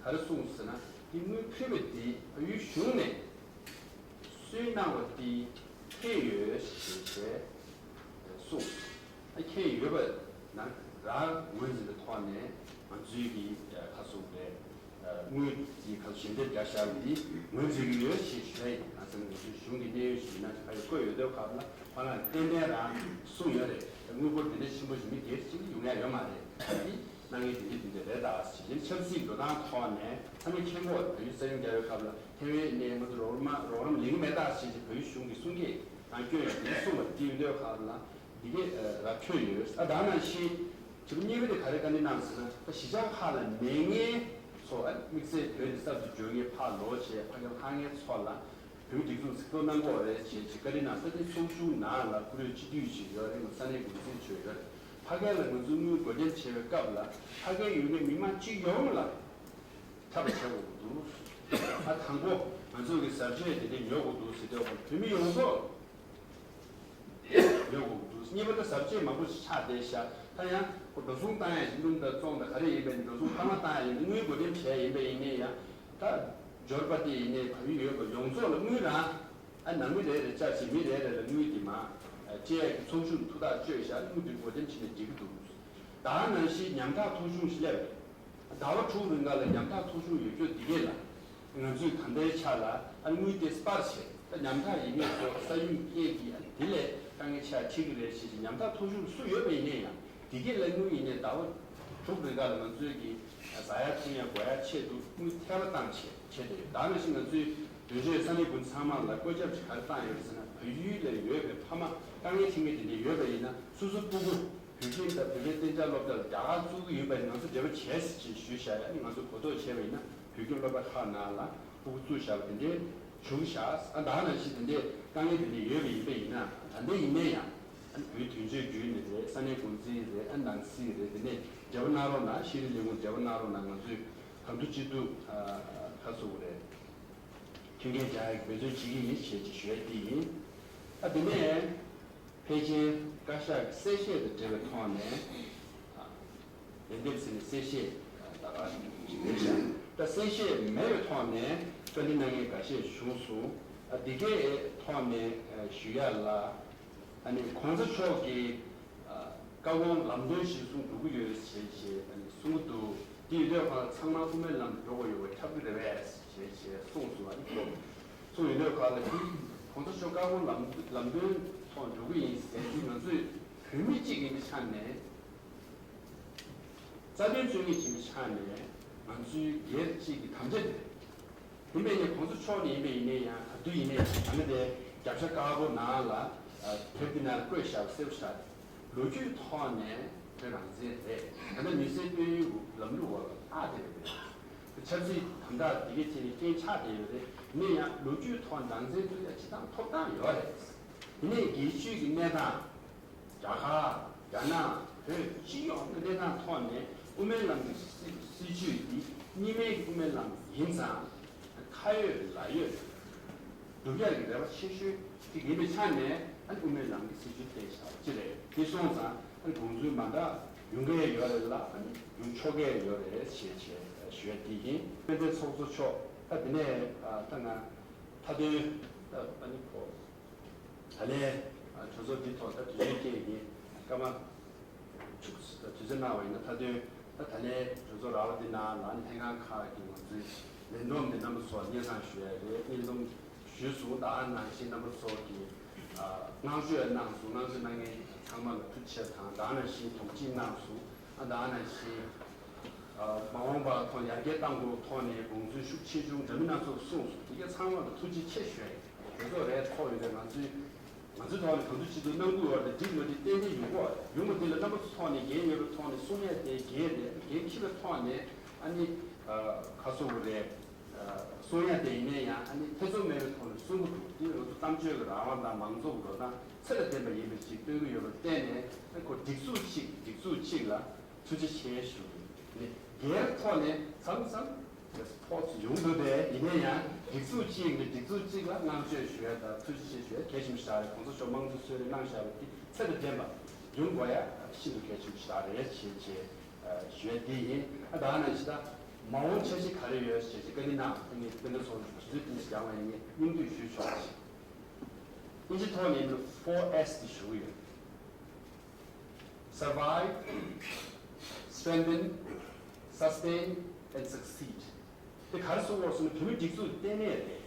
ག་རེ་གསུངས་ཟེར་ན། འདི་དངུལ་ཕུལ་བ་འདི་བོད་ཡུལ་གཞུང་ནས་སུས་གནང་བ་འདི་མཁྱེན་ཡོད་ཞེས་བྱས་གསུངས། ཨ་མཁྱེན་ཡོད་པ་ན་རང་ངོས་འཛིན་པའི་ཐོག་ནས་ང་ཚོའི་གི་ཁ་གསུང་རེད། དངུལ་གྱི་ཁ་ཞལ་འདེབས་རྒྱག་བཞག་པ་འདི་ངོས་འཛིན་གྱི་ཡོད་ཞེས་ཞུ་ཡ་ཡིན། ང་ཚོ་ནས་ང་ཚོའི་གཞུང་གི་གནད་ཡོད་ཞིག་ཡིན་ན་ཕ་ཡི་བཀོད་ཡོད་དུས་སྐབས་ལ་ཁོ་རང་ཏན་ཏན་རང་གསུངས་ཡོད་རེད། དངུལ་སྒོར་འདི་འདྲ་ཆེན་པོ་ཞིག་མི་སྒེར་གཅིག་ལ་ཡོང་ཡ་ཡོད་མ་རེད། འདི་གནང་མཁན་འདི་འདྲ་འདི་འདྲ་རེད་ད་ཞེས་ཆབ་སྲིད་འགྲོ་སྟངས་ཐོག་ནས་ཚང་མས་མཁྱེན་གྱི་ཡོད། བལ་ཡུལ་ས་ཡོམ་བརྒྱབ་པའི་སྐབས་ལ་ཐེ་ཝན་ནས་ང་ཚོ་རོགས་རམ་རོགས་རམ་ལེན་གྱི་མེད་ད་ཞེས་བོད་ཡུལ་གཞུང་གིས་གསུང་སྐད་ནང་བསྐྱོན་ཡོད། འདི་གསུངས་པ་འདི་ཡོད་དུས་སྐབས་ལ། འདི་གས་ར་འཕྲོད་ཡོད། ཨ་ད་ནང་བཞིན་དྲི་བ་གཉིས་པ་དེ་ག་རེ་བཀའ་འདྲི་གནང་ཟེར་ན། ད་གཞིས་ཆགས་ཁག་ལ་མེད་མཁན་ཚོ་ཨ་དམིགས་བསལ་བོད་ནས་གསར་དུ་འབྱོར་མཁན་ཕར་ལོག་བྱས་ཕ་གིར་ལྷག་མཁན་ཚོ་ལ་བོད་མི་སྒྲིག་འཛུགས་གཟིགས་རྟོག་གནང་དགོས་རེད་ཅེས་ཀྱི་བཀའ་འདྲི་གནང་། ས་དེ་ཚོགས་ཆུང་ནང་ལ་བཀུར་འོས་སྤྱི་འཐུས་ཅིག་ཡོད་རེད། ང་ས་གནས་ཀྱི་འགོ་འཛིན་ཅིག་ཡོད་རེད། ཕ་གིར་ལ་ང་ཚོ་དངུལ་བགོ་འགྲེམས་བྱེད་པའི་སྐབས་ལ་ཕ་གིར་ཡོད་མཁན་མི་མང་སྤྱི་ཡོངས་ལ་འཁྲབ་པ་བྱེད་དགོས་ཀྱི་འདུག་ཨ་དང་པོ་ང་ཚོ་གི་ཟབ་ཆོས་དེ་འདྲ་ཉོ་དགོས་འདུག་ཟེར་དུས་བོད་མི་ཡོངས་རྫོགས་ཡོད་དགོས་འདུག་གཉིས་པ་ད་ཟབ་ཆོས་མང་པོ་ཞིག་ཆགས་བསྡད་ཤག་ད་ཡང་ཁོ་འགྲོ་སོང་བཏང་ཡ་ཡིན་འདུག་ད་བཙོང་ད་ག་རེ་ཡིན་པའི་འགྲོ་སོང་ཕར་མ་བཏང་ཡ་ཡིན་འདུག་དངུལ་བགོ་འགྲེམས་བྱས་ཡིན་པ་ཡིན་ནའི་ཡང་ད་འབྱོར་པ་དེ་ཡིན་ནའི་བབ་ཡོད་པ་ཡོངས་རྫོགས་ལ་དངུལ་རང་ཨ་ནང་མི་རེ་རེ་བཅར་ཞིང་མི་རེ་རེ་ལ་དངུལ་དེ་མ་སྤྲད་ཡ་གི་ཚོགས་ཞུགས་ཐུགས་ཐག་གཅོད་ཤག་དངུལ་དེ་བགོ་འགྲེམས་བྱས་ནས་འགྲིག་གི་འདུག་ད་ནང་བཞིན་ཉམ་ཐག་ཐོ་གཞུང་ཞིག་སླེབས་རེད། ཟླ་བ་དྲུག་རིང་ག་ལ་ཉམ་ཐག་ཐོ་གཞུང་ཡོད་རྒྱུ་འདི་གས་ལ་ང་ཚོས་གང་ལྟར་ཆ་ལ་ཨ་དངུལ་དེ་སྤར་བྱས་ད་ཉམ་ཐག་ཡིན་མཁན་ཚོ་ས་ཡོམ་རྐྱེན་གྱིས་ཨ་འདི་ལས་དཀའ་ངལ་ཆེ་བ་འཕྲད་ཀྱི་རེད་ཞེས་ཀྱི་ཉམ་ཐག་ཐོ་གཞུང་སུ་ཡོད་པ་ཡིན་ནའི་ཡང་འདི་གས་ལ་དངུལ་ཡིན་ནའི་ཟླ་བ་དྲུག་རིང་ག་ལ་ང་ཚོས་ཀྱི་ཟ་ཡ་འཐུང་ཡ་དགོས་ཡ་ཆེད་དུ་དངུལ་ཐེ་བ་བཏང་བྱས་ བྱས་ཏེ་ཡོད། ད་ནང་བཞིན་ང་ཚོའི་དོན་གཅོད་ས་གནས་ཀུན་ཚང་མ་ལ་བཀོད་ཁྱབ་ཅིག་ག་རེ་བཏང་ཡོད་ཟེར་ན། བལ་ཡུལ་ལ་ཡོད་པའི་ཕ་མ་དཀའ་ངལ་འཕྲད་མཁན་དེ་འདྲ་ཡོད་པ་ཡིན་ན། སོ་སོ་སྤུ་གུ་བོད་ཁྱིམ་དང་བོད་པའི་གཏན་འཇགས་སློབ་གྲྭ་ལ་རྒྱ་གར་བཙུགས་ཀྱི་ཡོད་པ་ཡིན་ན། ང་ཚོ་འབྲེལ་བ་བྱས་ཟེར་ཅིག་ཞུས་བཞག་ཡ། ཨ་ནི་ང་ཚོ་གོ་རྟོགས་བྱས་པ་ཡིན་ན། བོད་ཁྱིམ་སློབ་གྲྭ་ཁག་ནང་ལ་སྤུ་གུ་བཙུགས་བཞག་པ་དེ་འདྲའི་བྱུང་བཞག། ཨ། ད་ནང་བཞིན་དེ་འདྲའི་དཀའ་ངལ་དེ་འདྲ་ཡོད་པ་ཡིན་པ་ཡིན་ན། ད་ལྟ་ཡིན་ན་ཡང་། ཨ་ནི་བོད་དོན་གཅོད་བརྒྱུད་ནས་རེད། ས་གནས་འགོ་འཛིན་རེད། ཨ། ནང་སྲིད་རེད། དེ་ནས་འབྲེལ་བ་གནང་རོགས་གནང་། ཤེས་རིག་ལས་ཁུངས་འབྲེལ་བ་གནང་རོགས་གནང་། ང་ཚོས་གང་ཐུབ་ཅི་ཐུབ། ཨ། ཁ་གསོ་བ་རེད། མཐུན་རྐྱེན་སྦྱར་ཡག་འབད་བརྩོན་བྱེད་ཀྱི་ཡིན་ཞེས་ཅིག་ཞུ་ཡ་དེ་ཡིན། ཨ། དེ་ནས་ཕལ་ཆེར་བཀའ་ཤག་གི་གསལ་བཤད་དང་འབྲེལ་བའི་ཐོག་ནས། ཨ། ལན་འདེབས་ཟེར་ནས་གསལ་བཤད་ད་ག་ཞིག་རེད་ཤག་ད་གསལ་བཤད་མེད་པའི་ཐོག་ནས་བཀའ་འདྲི་གནང་མཁན་འགའ་ཤས་བྱུང་སོང་། ཨ། འདི་གའི་ཐོག་ནས་ཞུ་ཡ་ལ། ཨ་ནི་གོང་ས་མཆོག་གིས། ཨ། བཀའ་དགོངས་ལམ་སྟོན་གཞིར་བཟུང་འགྲོ་གི་ཡོད་ཞེས་ཞེས་ཨ་ནི་གསུང་གི་འདུག་དེ་ཡོད་དུས་ཁོང་ཚང་མ་དབུ་མའི་ལམ་འགྲོ་དགོས་ཡོད་པ་ཁྱབ་ཀྱི་རེད་པས་ཞེས་ཞེས་གསུངས་སོང་། ཨ་ནི་ཁོ་གསུངས་ཡོད་དུས་ཁོང་ལ། དེ་གོང་ས་མཆོག་བཀའ་དགོངས་ལམ་ལམ་སྟོན་ཐོག་འགྲོ་གི་ཡིན་ཟེར་དུས། ང་ཚོས་བོད་མི་གཅིག་ཡིན་པའི་ཆ་ནས། རྩ་དོན་རྩོད་མཁན་ཡིན་པའི་ཆ་ནས་ང་ཚོའི་སྒེར་གཅིག་གི་དམ་བཅའ་དེ་རེད། ཡིན་པས་ནི་གོང་ས་མཆོག་ནས་ཡིན་པ་ཡིན་ན་ཡང་། ག་དུས་ཡིན་ན་ཡང་། ད་ནི་དེ་རྒྱབ་ཤ་དཀར་པོ་ནང་ལ། ཨ། དེབ་འདི་ནང་བཀོད་བཞག་པ་གསལ་པོ་ཞིག་རེད། ལོ་རྒྱུས་ཐོག་ནས་བོད་རང་བཙན་རེད། ད་ལྟ་མི་སེར་དཔལ་ཡོན་ལམ་ལུགས་འོག་ལ་ལྷག་བསྡད་པ་རེད། ཆབ་སྲིད་དམ་དྲག་འདི་གའི་ཆེད་ནས་རྐྱེན་ཆགས་བསྡད་ཡོད་རེད། ཡིན་ན་ཡང་ལོ་རྒྱུས་ཐོག་རང་བཙན་རྩོད་ཡ་སྤྱིར་བཏང་ཐོབ་ཐང་ཡོད་རེད། ཡིན་ནའི་རྒྱལ་སྤྱིའི་གི་གནས་སྟངས། རྒྱ་གར། རྒྱ་ནག་བོད་སྤྱི་ཡོངས་ཀྱི་གནས་སྟངས་ཐོག་ནས་དབུ་མའི་ལམ་གྱི་སྲིད་སྲིད་བྱུས་འདི་གཉིས་སྨན་གྱི་དབུ་མའི་ལམ་ཡིན་ཙང་། ཁ་ཡོད་ལག་ཡོད་སྒྲུབ་ཡག་གི་རེ་བ་ཆེ་ཤོས་ཅིག་ཡིན་པའི་ཆ་ནས། ཨ་ནི་དབུ་མའི་ལམ་གྱི་སྲིད་བྱུས་བཏིང་བཞག་པ་ཅིག་རེད། དེ་སོང་ཙང་ཨ་ནི་དགོངས་ཚུལ་མ་འདྲ་ཡོང་གི་ཡོད་རེད་ལ། ཨ་ནི་ཡོང་ཆོག་གི་ཡོད་རེད་ཞེས་བྱས་ཞུ་ཡ་དེ་ཡིན། དཔལ་ལྡན་ཚོགས་གཙོ་མཆོག་ད་དེ་ནས། ཨ། ད་ང་མཐའ་དོན་ད་ཨ་ནི་ཁོ། ད་ལན་གྲོས་ཚོགས་འདི་ཐོག་ད་དུས་ཚོད་སྐྱེལ་གྱི་སྐར་མ་བཅུ་དུས་ཚོད་གནང་བ་ཡིན་ན། མཐའ་དོན་ད་ད་ལན་གྲོས་ཚོགས་ར་བ་འདི་ནང་ལ་ལྷན་ཁང་ཁག་གི་ང་ཚོའི་ལས་བསྡོམས་འདི་རྣམ་པ་ཚོར་སྙན་སེང་ཞུ་ཡ་རེད། སྙན་སེང་ཞུས་སོང་། ད་ནང་བཞིན་རྣམ་པ་ཚོ་གི། ཨ། བསྔགས་བརྗོད་གནང་སོང་། བསྔགས་བརྗོད་གནང་མཁན་ཚང་མ་ལ་ཐུགས་རྗེ་ཆེ་དང་། ད་ནང་བཞིན་དོགས་གཅིག་གནང་སོང་། ཨ། ད་ནང་བཞིན། ཨ། མ་འོངས་པ་ཐོག་ཡར་རྒྱས་གཏང་དགོས་ཐོག་ནས་དགོངས་ཚུལ་ཤུགས་ཆེ་ཆུང་འདྲ་མིན་སྣ་ཚོགས་གསུངས་སོང་། དེ་ག་ཚང་མ་ལ་ཐུགས་རྗེ་ཆེ་ཞུ་ཡ་ཡིན། གྲོས་ཚོགས་རེ་ཐོག་ཡོད་པའི་ང་ཚོའི་ང་ཚོའི་ཐོག་ནས་གང་ཐུབ་ཅི་ཐུབ་གནང་གི་ཡོད་རེད། འགྲིག་མ་འགྲིག་ཏན་ཏན་ཡོང་གི་ཡོད་རེད། ཡོང་མ་འགྲིག་ལ་རྣམ་པ་ཚོ་ཐོག་ནས་འགན་ཡོད་པའི་ཐོག་ནས་གསུང་ཡ་དེ་འགན་རེད། འགན་འཁྱེར་བའི་ཐོག་ནས། ཨ་ནི། ཨ། ཁ་གསོ་བ་རེད། ཨ། གསུང་ཡ་དེ་ཡིན་ན་ཡང་ཨ་ནི་ཐེ་ཚོམ་མེད་པའི་ཐོག་ནས་གསུང་གི་འདུག་དེ་ང་ཚོ་གཏམ་བརྗོད་ཀྱི་རང་དབང་དང་མང་གཙོ་གི་འགྲོ་སྟངས་ཚད་ལ་ལྡན་པ་ཡིན་པ་ཞིག་སྟོན་གྱི་ཡོད་པར་བརྟེན་ནས། ཨ། ཁོ་སྒྲིག་འཛུགས་གཅིག་སྒྲིག་འཛུགས་གཅིག་ལ་ཐུགས་རྗེ་ཆེ་ཞུ། ནི་སྒེར་ཐོག་ནས་མཚམས་མཚམས་ཕོགས་ཡོང་འདུག་དེ་ཡིན་ན་ཡང་སྒྲིག་འཛུགས་གཅིག་ནས་སྒྲིག་འཛུགས་གཅིག་ལ་བསྔགས་བརྗོད་ཞུ་ཡ་དང་ཐུགས་རྗེ་ཆེ་ཞུ་ཡ་གལ་ཆེན་པོ་ཞིག་རེད། གོང་ས་མཆོག་དམངས་གཙོའི་གསོལ་རས་གནང་བཞག་པ་དེ་ཚད་དང་ལྡན་པ་ཡོང་དགོས་ཡ་ཤིན་ཏུ་གལ་ཆེན་པོ་ཞིག་རེད་ཅེས་ཅེས་ཞུ་ཡ་དེ་ཡིན། ཨ། ད་ནང་བཞིན་ད་མ་འོངས་འཆར་གཞི་ག་རེ་ཡོད་ཅེས་ཅེས་བཀའ་འདྲི་གནང་། ངས་དཔེ་འདྲ་སོང་དུས་ཚོད་ཏིག་ཙམ་སྦྱངས་པ་ཡིན། ངས་སྙིང་བསྡུས་ཞུས་ཆོག་ཅིག་དབྱིན་ཇི་ཐོག་ནས་ཡིན་ན་four S དེ་ཞུ་གི་ཡོད། Survive, strengthen, sustain and succeed. དེ་ག་རེ་གསུང་གི་ཡོད་ཟེར་ན། བོད་མིའི་སྒྲིག་འཛུགས་དེ་བརྟན་གནས་རེད།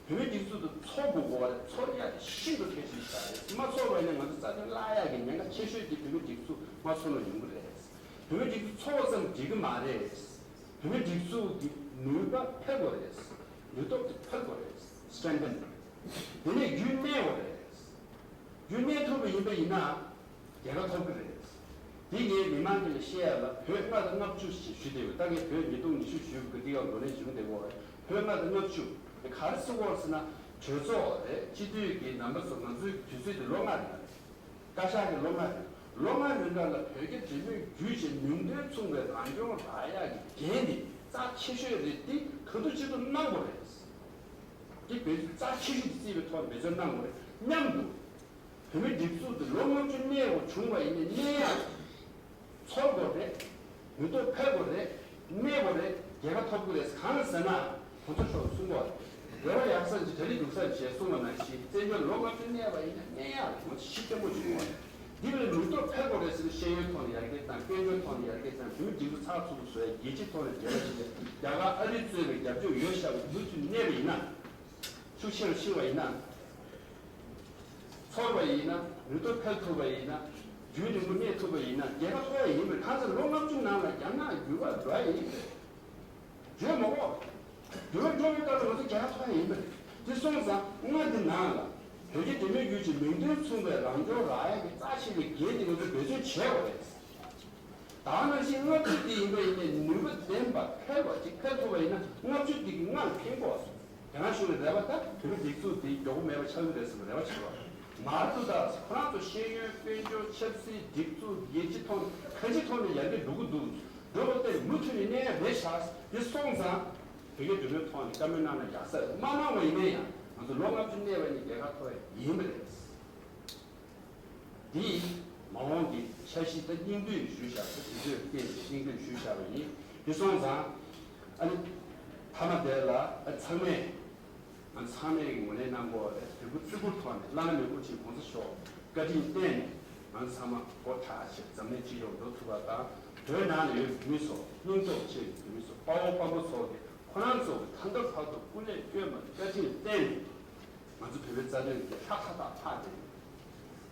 བོད་མིའི་སྒྲིག་འཛུགས་དེ་འཚོ་དགོས་ཀྱི་ཡོད་རེད། འཚོ་ཡ་དེ་ཤིན་ཏུ་གལ་ཆེན་ཞིག་རེད། མ་འཚོ་བ་ཡིན་ན་ང་ཚོ་རྩ་དོན་བརླག་ཡ་གི་ཉེན་ཁ་ཆེ་ཤོས་དེ་བོད་མིའི་སྒྲིག་འཛུགས་མ་འཚོ་ན་ཡོང་གི་རེད། བོད་མིའི་སྒྲིག་འཛུགས་འཚོ་བ་ཙམ་འགྲིག་གི་མ་རེད། བོད་མིའི་སྒྲིག་འཛུགས་ཀྱི་ནུས་པ་འཕེལ་དགོས་རེད། ནུས་སྟོབས་དེ་འཕེལ་དགོས་རེད། Strengthen. དེ་ནས་རྒྱུན་གནས་དགོས་རེད། རྒྱུན་གནས་ཐུབ་པ་ཡིན་པ་ཡིན་ན་རྒྱལ་ཁ་ཐོབ་ཀྱི་རེད། འདི་ངས་མི་མང་གི་ལ་བཤད་ཡ་ལ་བོད་ལྔ་དང་ལྔ་བཅུ་ཞེས་ཞུས་བསྡད་ཡོད། ད་ངས་བོད་ཉིས་སྟོང་ཉི་ཤུ་ཞུས་པ་གི་འདི་ག་ལོ་ལེན་བྱུང་བསྡད་ཡོད། བོད་ལྔ་དང་ལྔ་བཅུ་དེ་ག་རེ་ཟེར་དགོས་ཟེར་ན། གྲོས་ཚོགས་རེད། སྤྱི་འཐུས་ཀྱི་རྣམ་པ་ཚོ། ང་ཚོའི་དུས་ཚོད་དེ་ལོ་ལྔ་རེད། བཀའ་ཤག་གི་ལོ་ལྔ་རེད། ལོ་ལྔ་རིང་ག་ལ་བོད་རྒྱ་འབྲེལ་མོལ་བརྒྱུད་བྱས་ནུས་འདོད་མཚུངས་པའི་རང་སྐྱོང་རག་ཡག་གི་འགན་དེ་རྩ་ཆེ་ཤོས་རེད། དེ་གང་ཐུབ་ཅི་ཐུབ་གནང་དགོས་རེད། དེ་འབད་རྩ་ཆེ་ཤོས་དེ་བརྩིས་པའི་ཐོག་ནས་འབད་བརྩོན་གནང་དགོས་རེད། མཉམ་དུ་བོད་མིའི་སྒྲིག་འཛུགས་དེ་ལོ་ལྔ་བཅུ་གནས་དགོས་བྱུང་བ་ཡིན་ན། གནས་ཡག་འཚོལ་དགོས་རེད། ནུས་སྟོབས་འཕེལ་དགོས་རེད། གནས་དགོས་རེད། རྒྱལ་ཁ་ཐོབ་དགོས་རེད། གང་ལ་ཟེར་ན་གོང་ས་མཆོག་གསུང་གོ། རེ་བ་ཡག་ས་ཅིག་གྲ་སྒྲིག་སྡུག་ས་ཅིག་གསུངས་པ་ནང་བཞིན། བཙན་བྱོལ་ལོ་ལྔ་བཅུ་གནས་པ་ཡིན་ན་གནས་ཡག་ངོ་ཚ་ཤི་བརྟན་པོ་བྱུང་བ་རེད། འདི་ལ་ནུས་སྟོབས་འཕེལ་དགོས་རེད་ཟེར་ན། ཤེས་ཡོན་ཐོག་ནས་ཡར་རྒྱས་བཏང་། དཔལ་འབྱོར་ཐོག་ནས་ཡར་རྒྱས་བཏང་། བོད་མི་སྒྲིག་འཛུགས་ཚགས་ཚུད་པོ་བཟོ་ཡ། རྒྱལ་སྤྱི་ཐོག་ནས་འབྲེལ་བ་བྱེད་ཡ། རྒྱ་གར་ཨ་རི་གཙོས་པའི་རྒྱབ་སྐྱོར་ཡོད་ཤག་པ་མུ་མཐུད་གནས་པ་ཡིན་ན། ཤུགས་ཆེ་རུ་ཕྱིན་པ་ཡིན་ན། ཚོར་བ་ཡིན་ན། ནུས་སྟོབས་འཕེལ་ཐུབ་པ་ཡིན་ན། རྒྱུན་རིང་པོ་གནས་ཐུབ་པ་ཡིན་ན། རྒྱལ་ཁ་ཐོབ་པ་ཡིན་པས། གང་ཟེར་ལོ་ལྔ་བཅུ་ནང་ལ་རྒྱ་ནག་འགྱུར་བ་འགྲོ་ཡ་ཡིན་པས། བརྗོད་མ་དགོས། འགྱུར་བ་འགྲོ་བའི་སྐབས་ལ་ང་ཚོ་རྒྱལ་ཁ་ཐོབ་ཡ་ཡིན་པ་རེད། དེ་སོང་ཙང་སྔ་འདི་ནང་ལ་བོད་ཀྱི་འབྲེལ་མོལ་བརྒྱུད་ཀྱི་མིང་དོན་མཚུངས་པའི་རང་སྐྱོང་རག་ཡ་གི་རྩ་ཆེ་བའི་འགན་དེ་ང་ཚོས་འབད་བརྩོན་བྱེད་དགོས་རེད། ད་ནང་བཞིན་ལྔ་བཅུ་འདི་ཡིན་པ་ཡིན་ནའི་ནུས་པ་ལྡན་པ་འཕེལ་བ་ཅིག་འཕེལ་ཐུབ་པ་ཡིན་ན་ལྔ་བཅུ་འདི་གི་ལྔ་ལ་ཕན་གོ། དེ་སྔ་གཞུག་ལ་རེ་བ་ད་བོད་མི་སྒྲིག་འཛུགས་འདི་མགྱོགས་པོ་མེད་པ་ཆགས་ཀྱི་རེད་ཟེར་བའི་རེ་བ་བྱེད་རོགས། མར་དུ་ད་ཁོ་རང་ཚོ་ཤེས་ཡོན་དཔལ་འབྱོར་ཆབ་སྲིད་སྒྲིག་འཛུགས་ཡིན་གཅིག་མཐོང་གང་ཅིའི་ཐོག་ནས་ཡར་རྒྱས་འགྲོ་གི་འདུག་འགྲོ་བ་དེ་མུ་མཐུད་ནས་གནས་ཡ་རེད་ཤག་དེ་སོང་ཙང་བོད་རྒྱ་འབྲེལ་མོལ་ཐོག་ནས་བཀའ་མོལ་གནང་ན་ཡག་ས་རེད། མ་གནང་བ་ཡིན་ན་ཡང་ང་ཚོ་ལོ་ལྔ་བཅུ་གནས་པ་ནི་རྒྱལ་ཁ་ཐོབ་ཡ་ཡིན་པ་རེད། འདི་མ་འོངས་ཀྱི་འཆར་གཞི་ད་སྙིང་བསྡུས་ཞུས་བཞག་ས་དེ་ཚོས་བརྟེན་ཏེ་སྙིང་བསྡུས་ཞུས་བཞག་པ་ཡིན། དེ་སོང་ཙང་ཨ་ནི་མཐའ་མ་དེ་ལ་ཨ་ཚང་མས་ང་ཚང་མས་ངོས་ལེན་གནང་དགོས་པ་རེད། འབྲས་བུ་བརྩི་བཀུར་ཐོག་ནས་བླ་ན་མེད་དབུ་ཁྲིད་༸གོང་ས་མཆོག་བཀའ་དྲིན་བརྟེན་ནས་ང་ཚང་མ་སྒོ་ཕྲག་ཕྱེ་འཛམ་གླིང་སྤྱི་ཡོངས་འགྲོ་ཐུབ་པ་དང་། བོད་ནང་ལ་ཡོད་པའི་བོད་མི་ཚོ་སྙིང་སྟོབས་ཆེ་བའི་བོད་མི་ཚོ་དཔའ་བོ་དཔའ་མོ་ཚོ་གིས་ཁོ་རང་ཚོ་གི་ད་ལྟ་བར་དུ་སྐུ་ལས་བསྐྱོན་པ་བཀའ་དྲིན་བརྟེན་ནས། ང་ཚོ་བོད་པའི་རྩ་དོན་དེ་ཧྲག་ཧྲག་ཐག་ཐག་དེ་རེད།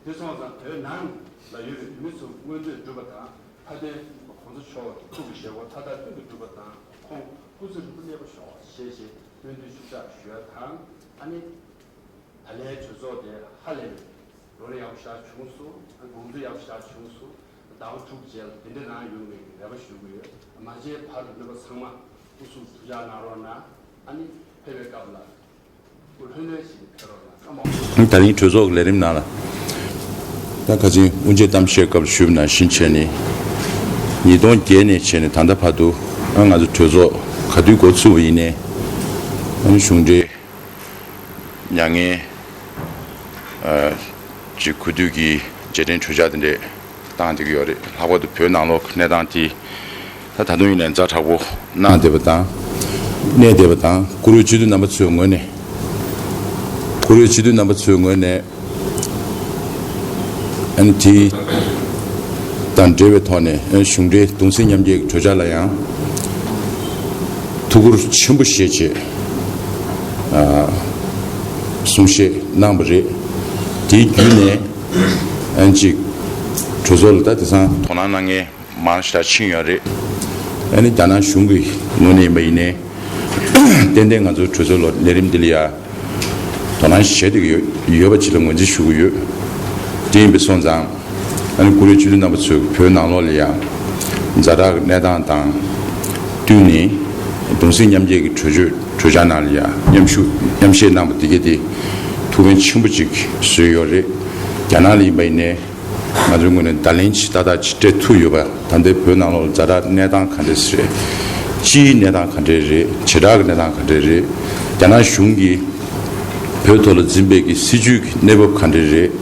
དེ་སོང་ཙང་བོད་ནང་ལ་ཡོད་པའི་བོད་མི་ཚོ་མངོན་འདོད་འགྲུབ་པ་དང་། མཐའ་དོན་༸གོང་ས་མཆོག་གི་ཐུགས་ཀྱི་བཞེད་དགོངས་མཐའ་དག་ཀུན་ཏུ་འགྲུབ་པ་དང་། ཁོང་སྐུ་ཚེ་ཧྲིལ་པོ་གནས་པར་ཤོག་ཞེས་ཞེས་སྨོན་འདུན་ཤུགས་དྲག་ཞུ་ཡ་དང་། ཨ་ནི་ད་ལན་གྲོས་ཚོགས་དེ་ཧ་ལས་པའི་རོགས་རེས་ཡག་པོ་ཞེ་དྲག་བྱུང་སོང་། དགོངས་ཚུལ་ཡག་པོ་ཞེ་དྲག་བྱུང་སོང་། ཟླ་བ་དྲུག་རྗེས་ལ་དེ་འདྲ་རང་ཡོང་བའི་རེ་བ་ཞུ་གི་ཡོད། མ་བརྗེད་བར་དུ་སློབ་པ་ཚང་མ་སྐུ་གཟུགས་ཐུགས་ཅག་གནང་རོགས་གནང་། ཨ་ནི་ཕེབས་པའི་སྐབས་ལ། ད་རིང་གྲོས་ཚོགས་ཀྱི་ལས་རིམ་ནང་ལ། ད་ཁ་ཆེན་དབུ་འབྱེད་གཏམ་བཤད་སྐབས་ཞུས་པ་ནང་བཞིན་བྱས་ནས། ཉིས་སྟོང་བརྒྱད་ནས་བྱས་ནས་ད་ལྟ་བར་དུ་ང་ཚོ་གྲོས་ཚོགས་ག་དུས་འགོ་ཚུགས་པ་ཡིན་ནའི། གཞུང་འབྲེལ་མྱ་ངན་ཅིག་གོ་དུས་ཀྱི་རྗེས་དྲན་གྲོས་འཆར་དེ་འདྲས་བཏང་བསྡད་ཀྱི་ཡོད་རེད། ལྷག་པར་དུ་བོད་ནང་ལོགས་ཀྱི་གནས་སྟངས་དེ། ད་ད་དུང་ཡིན་ནའི་ཛ་དྲག་པོ་གནང་བསྡད་པ་དང་། གནས་བསྡད་པ་དང་། བཀུར་འོས་སྤྱི་འཐུས་རྣམ་པ་ཚོའི་ངོས་ནས། བཀུར་འོས་སྤྱི་འཐུས་རྣམ་པ་ཚོའི་ངོས་ནས། ཨ་ནི་དེ་དང་འབྲེལ་བའི་ཐོག་ནས། ཨ་ནི་གཞུང་འབྲེལ་གདུང་སེམས་མཉམ་སྐྱེད་ཀྱི་གྲོས་འཆར་ལ་ཡང་ཐུགས་ཁུར་ཆེན་པོ་བཞེས་བྱས། ཨ། གསུང་བཤད་གནང་བ་རེད། དེའི་བརྒྱུད་ནས་ཨ་ནི་ཅིག་གྲོས་ཚོགས་ལ་ད་དེང་སང་དོ་སྣང་གནང་མཁན་མང་ཞེ་དྲག་ཕྱིན་ཡོད་རེད། ཨ་ནི་རྒྱ་ནག་གཞུང་གི་ངོས་ནས་ཡིན་པ་ཡིན་ནའི། ཏན་ཏན་ང་ཚོའི་གྲོས་ཚོགས་ལ་ལས་རིམ་འདི་ལ་ཡ་དོ་སྣང་བྱེད་བསྡད་ཀྱི་ཡོད་ཡོད་པ་ཅིག་ལ་ངོས་འཛིན་ཞུ་གི་ཡོད། དེ་ཡིན་པ་སོང་ཙང་། ཨ་ནི་བཀུར་འོས་སྤྱི་འཐུས་རྣམ་པ་ཚོས་བོད་ནང་ལོགས་ལ་ཡ་ཛ་དྲག་གི་གནས་སྟངས་དང་བསྟུན་ནས། གདུང་སེམས་མཉམ་སྐྱེད་ཀྱི་གྲོས་ཆོད་གྲོས་འཆར་ནང་ལ་ཡ་མཉམ་ཞུགས་མཉམ་བཞེས་གནང་བ་འདི་གས་དེ་ཐུགས་ཕན་ཆེན་པོ་ཅིག་བཟོས་ཡོད་རེད། རྒྱ་ནག་ལ་ཡིན་པ་ཡིན་ནའི། ང་ཚོའི་ངོས་ནས་བརྡ་ལན་ཅིག་ཏག་ཏག་ཅིག་སྤྲད་ཐུབ་ཡོད་པ། ད་ལྟའི་བོད་ནང་ལོགས་ལ་ཛ་དྲག་གནས་སྟངས་ག་འདྲས་རེད། སྤྱིའི་གནས་སྟངས་ག་འདྲས་རེད། བྱེ་བྲག་གི་གནས་སྟངས་ག་འདྲས་རེད། རྒྱ་ནག་གཞུང་གིས་བོད་ཐོག་ལ་འཛིན་པའི་གི་སྲིད་བྱུས་ཀྱི་གནས་བབ་ག་འདྲས་རེད།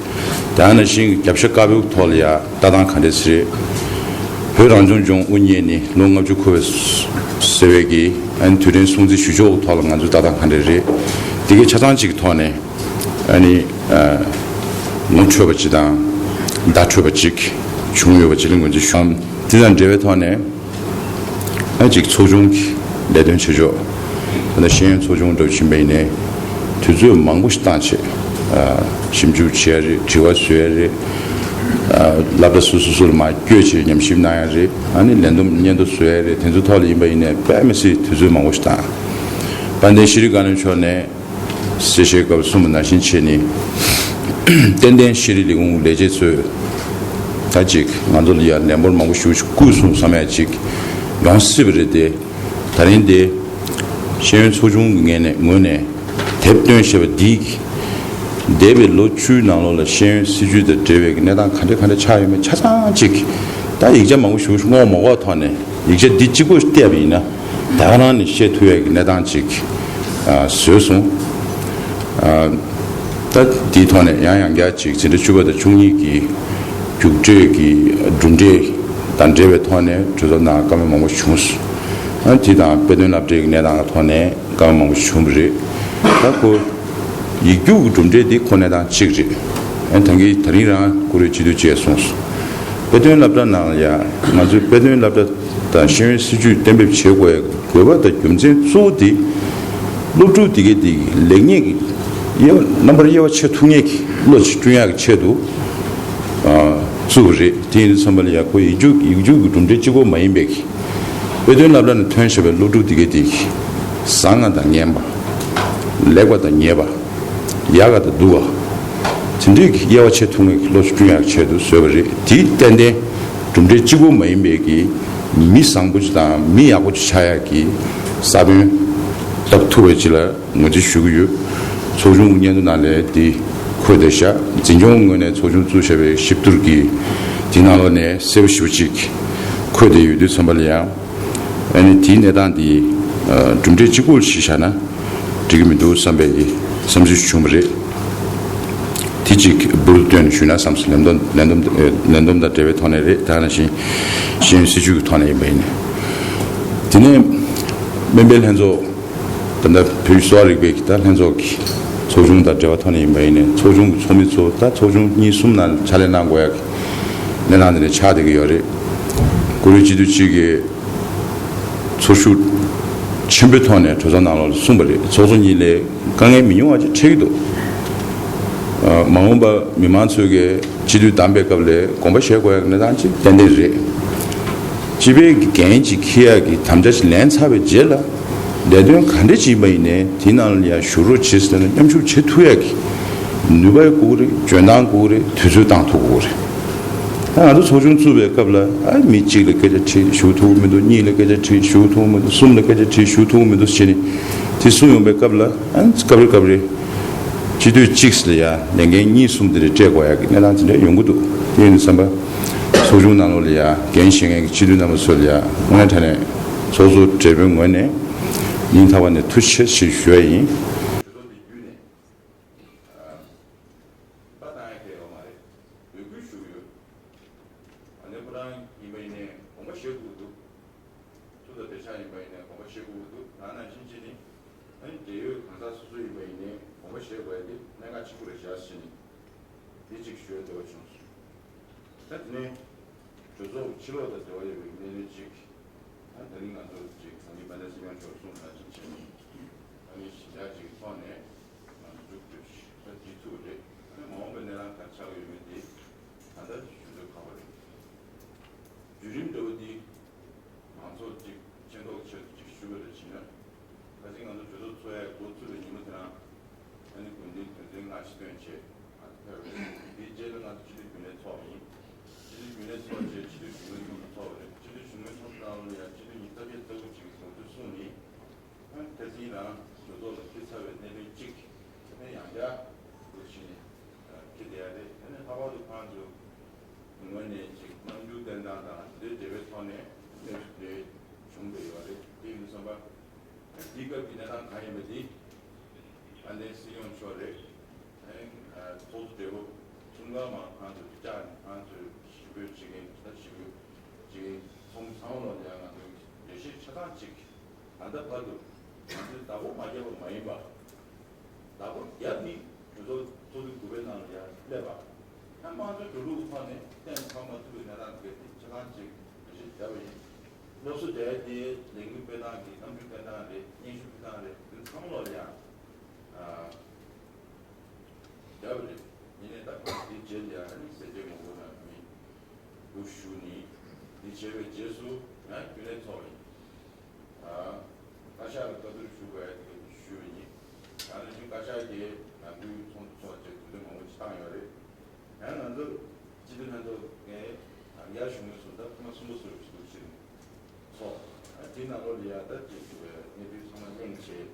དེ་ནང་བཞིན་རྒྱབ་ཤ་དཀར་པོའི་ཐོག་ལ་ཡ་ལྟ་སྟངས་ག་འདྲས་རེད། བོད་རང་སྐྱོང་ལྗོངས་དབུ་བརྙེས་ནས་ལོ་ལྔ་བཅུ་འཁོར་བའི་ཟེར་བའི་གི་ཨ་ནི་དུས་དྲན་སྲུང་བརྩི་ཞུ་ཕྱོགས་ཐོག་ལ་ང་ཚོའི་ལྟ་སྟངས་ག་འདྲས་རེད། དེ་གའི་ཆ་ཚང་གཅིག་གི་ཐོག་ནས། ཨ་ནི། ཨ། ངོ་འཕྲོད་པ་ཅིག་དང་། བརྡ་འཕྲོད་པ་ཅིག་བྱུང་ཡོད་པ་ཅིག་ལ་ངོས་འཛིན་ཞུ། དེ་དང་འབྲེལ་བའི་ཐོག་ནས། ཨ་ཅིག་ཚོགས་ཆུང་གི་ལས་དོན་བྱེད་ཕྱོགས། ད་ལྟ་ཤེས་ཡོན་ཚོགས་ཆུང་འདྲ་བོ་ཕྱིན་པ་ཡིན་ནའི། དུས་ཚོད་མང་པོ་ཞིག་བཏང་བྱས། ཨ། ཞིབ་འཇུག་བྱེད་ཡ་རེད། དྲི་བ་བཟོ་ཡ་རེད། ཨ། སློབ་གྲྭ་སོ་སོ་སོ་ལ་མར་བསྐྱོད་བྱས་ཉམས་ཞིབ་གནང་ཡ་རེད། ཨ་ནི་ལས་བསྡོམས་སྙན་ཐོ་བཟོ་ཡ་རེད། དེ་ཚོའི་ཐོག་ལ་ཡིན་པ་ཡིན་ནའི་དཔེ་མི་སྲིད་དུས་ཚོད་མང་པོ་ཞིག་བཏང་། དཔལ་ལྡན་ཤྲི་རི་ཀ་ནན་མཆོག་ནས། གསལ་བཤད་སྐབས་གསུངས་པ་ནང་བཞིན་བྱས་ནས། ཏན་ཏན་ཤེས་རིག་ལས་ཁུངས་ལས་བྱེད་ཚོས་ད་ཅིག་ང་ཚོ་ལ་ཡ་ལན་འབོར་མང་པོ་ཞེ་པོ་ཞིག་བསྐུར་སོང་བསམ་ཡ་ཅིག་ཡོང་སྲིད་པ་རེད་དེ། ད་རིང་དེ་ཤེས་ཡོན་ཚོགས་ཆུང་གི་ངོས་ནས་ངོས་ནས་དེབ་བཏོན་བཞག་པ་འདིས། འདས་པའི་ལོ་བཅུའི་ནང་ལོགས་ལ་ཤེས་ཡོན་སྲིད་བྱུས་དང་འབྲེལ་བའི་གནས་སྟངས་ག་འདྲ་ག་འདྲ་ཆགས་ཡོད་མེད་ཆ་ཚང་ཅིག་ད་ཡིག་ཆ་མང་པོ་ཞེ་པོ་ཞིག་སྔོག་མ་འགོག་ཐོག་ནས་ཡིག་ཆ་འདི་གཅིག་པོ་བལྟས་པ་ཡིན་ན། ད་ག་རང་ནས་བཤད་ཐུབ་ཡས་ཀྱི་གནས་སྟངས་ཅིག་ཨ། བཟོས་སོང་། ཨ། ད་དེའི་ཐོག་ནས་ཡང་ཡང་བསྐྱར་ཅིག་འཛིན་གྲྭ་བཅུ་པ་དང་བཅུ་གཉིས་ཀྱི་རྒྱུགས་སྤྲོད་ཀྱི་གྲུབ་འབྲས་དང་འབྲེལ་བའི་ཐོག་ནས་གྲོས་ཚོགས་ནང་བཀའ་མོལ་མང་པོ་བྱུང་སོང་། ཨ། དེ་དང་དཔེ་སྟོན་སློབ་གྲྭའི་གནས་སྟངས་ཀྱི་ཐོག་ནས་བཀའ་མོལ་མང་པོ་བྱུང་བ་རེད། ད་ཁོ་ཡིག་རྒྱུགས་ཀྱི་གྲུབ་འབྲས་འདི་ཁོ་གནས་སྟངས་གཅིག་རེད། ཨ། ད་གིན་ད་རིང་རང་བཀུར་འོས་སྤྱི་འཐུས་བཅས་གསུངས་སོང་། དཔེ་སྟོན་སློབ་གྲྭ་ནང་ལ་ཡ་ང་ཚོའི་དཔེ་སྟོན་སློབ་གྲྭ་དང་ཤེས་ཡོན་སྲིད་བྱུས་གཏན་འབེབས་བྱེད་དགོས་ཡ་དགོས་པ་དང་རྒྱུ་མཚན་གཙོ་བོ་དེ། སློབ་ཕྲུག་དེ་གའི་དེ་ལེགས་ཉེས་ཀྱི་དབྱེ་བ་རྣམ་པར་དབྱེ་བ་ཕྱེ་ཐུབ་མཁན་གྱི་བློ་ཅིག་བསྐྲུན་ཡག་གི་ཆེད་དུ། ཨ། བཙུགས་པ་རེད། དེ་ཡིན་དུས་ཙམ་པ་ལ་ཡ་ཁོ་ཡིག་རྒྱུགས་ཡིག་རྒྱུགས་ཀྱི་གྲུབ་འབྲས་གཅིག་པོ་མ་ཡིན་པའི་གི། དཔེ་སྟོན་སློབ་གྲྭ་ནས་ཐོན་བཞག་པའི་སློབ་ཕྲུག་དེ་གའི་དེ་གི་ བཟང་ང་དང་ངན་པ། ལེགས་པ་དང་ཉེས་པ། ཡག་ག་དང་སྡུག་ག། དེ་འདྲའི་གི་དབྱེ་བ་ཕྱེ་ཐུབ་མཁན་གྱི་བློ་སྐྱོན་ཡག་ཆེད་དུ་བཟོས་པ་རེད། དེ་ཏན་ཏན་གྲུབ་འབྲས་གཅིག་པོ་མ་ཡིན་པའི་གི་མི་བཟང་པོ་ཅིག་དང་མི་ཡག་པོ་ཅིག་ཆགས་ཡག་གི་ས་བོན་བཏབ་ཐུབ་པ་ཅིག་ལ་ངོས་འཛིན་ཞུ་གི་ཡོད། ཚོགས་ཆུང་གི་སྙན་ཐོ་ནང་ལ་དེ་འཁོད་བསྡད་ཤག་འཛིན་སྐྱོང་ངོས་ནས་ཚོགས་ཆུང་བཙུགས་བཞག་པའི་ཞིབ་བསྡུར་གྱི་དེ་ནང་ལོགས་ནས་གསལ་པོ་ཞེ་པོ་ཅིག་འཁོད་བསྡད་ཡོད་དུས་ཙམ་པ་ལ་ཡང་། ཨ་ནི་དེའི་གནས་སྟངས་དེ་གྲུབ་འབྲས་གཅིག་པུ་ཞིག་བཞག་ན་འགྲིག་གི་མི་འདུག་བསམ་པའི་བསམ་ཚུལ་བྱུང་བ་རེད། དེ་གཅིག་འབུར་བཏོན་ནས་ཞུས་ན་བསམ་སོང་། ལན་འདེབས་ལན་འདེབས་ལན་འདེབས་དང་འབྲེལ་བའི་ཐོག་ནས་རེད། ད་ནང་བཞིན་ཤེས་ཡོན་སྲིད་བྱུས་ཀྱི་ཐོག་ནས་ཡིན་པ་ཡིན་ནའི། དེ་ནས་སྨན་པའི་ལྷན་ཚོགས། ད་ལྟ་བོད་ཀྱི་གསོ་བ་རིག་པའི་གི་ད་ལྷན་ཚོགས་ཀྱི་ཚོགས་ཆུང་དང་འབྲེལ་བ་ཐོག་ནས་ཡིན་པ་ཡིན་ནའི་ཚོགས་ཆུང་གི་ཚོགས་མི་ཚོ་ད་ཚོགས་ཆུང་གཉིས་གསུམ་ནང་ཕྱག་ལས་གནང་དགོས་ཡག་གི་གནས་སྟངས་དེ་འདྲ་ཆགས་བསྡད་ཀྱི་ཡོད་རེད། ཀུ་རེ་སྤྱི་འཐུས་གཅིག་གིས་ཚོར་ཤུགས་ཆེན་པོའི་ཐོག་ནས་གྲོས་ཚོགས་ནང་ལོགས་ལ་གསུངས་པ་རེད། ཚོགས་གཙོ་གཉིས་ལ་དཀའ་ངལ་མི་ཉུང་བ་ཅིག་འཕྲད་ཀྱི་འདུག་ཨ། མ་འོངས་པ་མི་མང་ཚོས་ཀྱི་སྤྱི་འཐུས་བདམས་པའི་སྐབས་ལ་དགོངས་པ་བཞེས་དགོས་ཡག་གནས་སྟངས་ཅིག་ཏན་ཏན་རེད། སྤྱི་པའི་འགན་ཅིག་འཁྱེར་ཡག་གི་དམ་བཅའ་ཅིག་ལེན་ཚར་བའི་རྗེས་ལ། ལས་དོན་ག་འདྲ་ཅིག་ཡིན་པ་ཡིན་ནའི་དེའི་ནང་ལ་ཡང་ཞུགས་རོགས་བྱེད་ཟེར་ན་མཉམ་ཞུགས་བྱེད་ཐུབ་ཡག་གི་ནུས་པ་དགོས་ཀྱི་རེད། འཇོན་ཐང་དགོས་ཀྱི་རེད། དུས་ཚོད་བཏང་ཐུབ་དགོས་ཀྱི་རེད། ད་ང་ཚོ་ཚོགས་ཆུང་བཙུགས་པའི་སྐབས་ལ་ཨ་མི་གཅིག་ལ་སྐད་ཆ་དྲིས་ཞུ་ཐུབ་ཀྱི་མི་འདུག་གཉིས་ལ་སྐད་ཆ་དྲིས་ཞུ་ཐུབ་ཀྱི་མི་འདུག་གསུམ་ལ་སྐད་ཆ་དྲིས་ཞུ་ཐུབ་ཀྱི་མི་འདུག་ཟེར་ནས་དེ་གསུངས་ཡོང་པའི་སྐབས་ལ་ཨ་སྐབས་རེ་སྐབས་རེ་སྤྱི་འཐུས་གཅིག་ལ་ཡ་ལས་འགན་གཉིས་གསུམ་དེ་འདྲ་སྤྲད་དགོས་ཡག་གི་གནས་སྟངས་དེ་འདྲ་ཡོང་གི་འདུག་དེ་ཡིན་དུས་ཙམ་པ་ཚོགས་ཆུང་ནང་ལོགས་ལ་ཡ་འགན་བཞེས་མཁན་གྱི་སྤྱི་འཐུས་རྣམ་པ་ཚོ་ལ་ཡ་དངོས་གནས་དྲང་གནས་ཚོགས་གཙོ་སྦྲེལ་པོའི་ངོས་ནས་སྙིང་ཐག་པ་ནས་ཐུགས་རྗེ་ཆེ་ཞེས་ཞུ་ཡ་ཡིན། གྲོས་ཚོགས་འདི་བརྒྱུད་ནས་ལྟ་སྟངས་ཡག་གི་ཡོད་མ་རེད། འབོད་སྐུལ་ཞུ་གི་ཡོད། ཨ་ནི་ཁོ་རང་ཡིན་པ་ཡིན་ནའི་དགོངས་པ་བཞེས་དགོས་ཀྱི་འདུག་ཚུལ་དང་འབྲེལ་ཆགས་ཡིན་པ་ཡིན་ནའི་དགོངས་པ་བཞེས་དགོས་ཀྱི་འདུག་ང་ནང་བཞིན་བྱས་ནས་ཨ་ནི་འབྲེལ་ཡོད་གང་ཟག་སོ་སོ་ཡིན་པ་ཡིན་ནའི་དགོངས་པ་བཞེས་དགོས་ཡ་དེ་གནད་འགག་ཆེན་པོ་རེད་བཞག་བྱས་ནས་དེ་གཅིག་ཞུ་ཡ་འདོད་པ་བྱུང་སོང་། ད་དེ་ནས་གྲོས་ཚོགས་ཕྱི་ལོགས་དང་འབྲེལ་བ་ཡོད་པའི་གནད་དོན་གཅིག་ད་ད་རིང་ང་ཚོ་གཅིག་ད་ནི་དཔལ་ལྡན་སྲིད་སྐྱོང་མཆོག་གསུངས་ནང་བཞིན་བྱས་ནས་ཨ་ནི་ཞི་འཇགས་ཀྱི་ཐོག་ནས་ང་ཚོ་མཇུག་སྒྲིལ་ཞིག་ད་འདི་ཐུག་རེད། ཨ་ནི་མ་འོངས་པའི་གནས་སྟངས་ག་རེ་ཆགས་ཀྱི་ཡོད་མེད་དེ་ད་ལྟ་ཞུ་འདོད་ཁག་པོ་རེད། བརྒྱུད་རིམ་འདྲ་བོ་འདི་མང་ཚོགས་གཅིག་མཁྱེན་རྟོགས་ཆེད་དུ་གཅིག་ཞུ་བ་རེད་བྱས་ན། ད་ཅི་ང་ཚོ་གྲོས་ཚོགས་ཚོགས་ཡས་འགོ་ཚུགས་པའི་ཉིན་མོ་དེ་རང་ཨ་ནི་དགོན་སྡེའི་དོན་ཚན་ལྔ་ཅིག་བཏོན་བྱས་ང་ཚོ་ཕེབས་རེད། དེའི་རྗེས་ལ་ང་ཚོ་སྤྱི་འཐུས་རྒྱུན་ལས་ཚོགས་པ་ཡིན། སྤྱི་འཐུས་རྒྱུན་ལས་ཚོགས་རྗེས་སྤྱི་འཐུས་བཞུགས་མོལ་ཚོགས་འདུ་ཚོགས་པ་རེད། སྤྱི་འཐུས་བཞུགས་མོལ་ཚོགས་འདུ་ནང་ལ་ཡང་སྤྱི་འཐུས་ཉི་ཤུ་རྩ་བརྒྱད་རྩ་དགུ་ཅིག་གིས་དགོངས་ཚུལ་གསུངས་ནས། ཨ་ནི་ཁ་སང་རང་གྲོས་ཚོགས་ལ་ཕུལ་ཚར་བའི་གནད་དོན་གཅིག་ཁ་སང་ཡང་བསྐྱར་འགོ་ཕྱེ་ནས་ཕུལ་བསྡད་ཡ་རེད། དེ་ནས་ལྷག་པར་དུ་ཁོང་ཚོ་ངོས་ནས་ཅིག་རྣམ་འགྱུར་བསྟན་སྟངས་དང་དེ་འདྲའི་འབྲེལ་བའི་ཐོག་ནས་གནོན་ཤུགས་དེ་བྱུང་བསྡད་ཡོད་རེད། དེ་ཡིན་དུས་ཙམ་པ་དེའི་སྐབས་ཀྱི་གནས་སྟངས་གང་ཡིན་པ་དེ་དཔལ་ལྡན་སྲིད་སྐྱོང་མཆོག་རེད། ཨ་ནི་ཚོགས་གཙོ་སྦྲེལ་པོ་ཁྲིམས་ཁང་མར་ཁོང་ཚོ་བཅར་ནས་ཁོང་ཚོས་ཞུ་འབོད་བྱེད་མཁན་ད་ཞུ་འབོད་བྱེད་མཁན་ཚོགས་མི་ཚང་མ་ལོག་ལ་ཡང་ང་ཚོས་འགྲེལ་བཤད་ཆ་ཚང་གཅིག་ད་ལྟ་བར་དུ་ང་ཚོས་བདག་པོ་མ་བརྒྱབ་པ་མ་ཡིན་པ། བདག་པོ་བརྒྱབ་ནི་གྲོས་ཚོགས་ཚོགས་དུས་དགུ་པའི་ནང་ལ་ཡང་སླེབས་པ། ད་དམངས་གཙོའི་འགྲོ་ལུགས་ཐོག་ནས་གཏན་ཚང་མ་ཐུབ་པའི་གནས་སྟངས་དེ་ཆ་ཚང་གཅིག་འགྲེལ་བཤད་བརྒྱབ་པ་ཡིན། སློབ་གསོ་དེ་དེ་ལས་འགུལ་སྤེལ་སྟངས་ཀྱི་རྣམ་འགྱུར་བསྟན་སྟངས་རེད། སྙན་ཞུ་ཕུལ་སྟངས་རེད། དེ་ཚང་མ་ལོག་ལ་ཡང་བརྒྱབ་པ་རེད། ཡིན་ནའི་ད་ཁོང་དེ་རྗེས་ལ་ཡང་ཨ་ནི་ཟས་བཅད་ངོ་རྒོལ་ནང་མི་འདུག་ཞུ་ནི་འདི་བྱས་པའི་རྗེས་སུ་ཡང་རྒྱུན་ལས་ཚོགས་པ་ཡིན། བཀའ་ཤག་ལ་བཀའ་བསྡུར་ཞུ་དགོས་ཡ་དེ་ཞུས་པ་ཡིན། ཡང་ན་ཅིག་བཀའ་ཤག་གིས་ནང་ཁུལ་ཚོགས་འདུ་ཚོགས་བྱས་དུས་ཚོད་མང་པོ་ཅིག་བཏང་ཡོད་རེད། ཡང་ང་ཚོ་སྤྱི་འཐུས་ལྷན་ཚོགས་ཀྱིས་ཡར་ཞུ་ངོས་སུ་ད་ཐེངས་མ་གསུམ་པ་སུ་རེད་ཞུ་ཕྱིན་ཚོགས། དེའི་ནང་ལོགས་ལ་ཡ་ད་ཅིག་གནས་ཚུལ་ཚང་མ་གླེང་བྱས།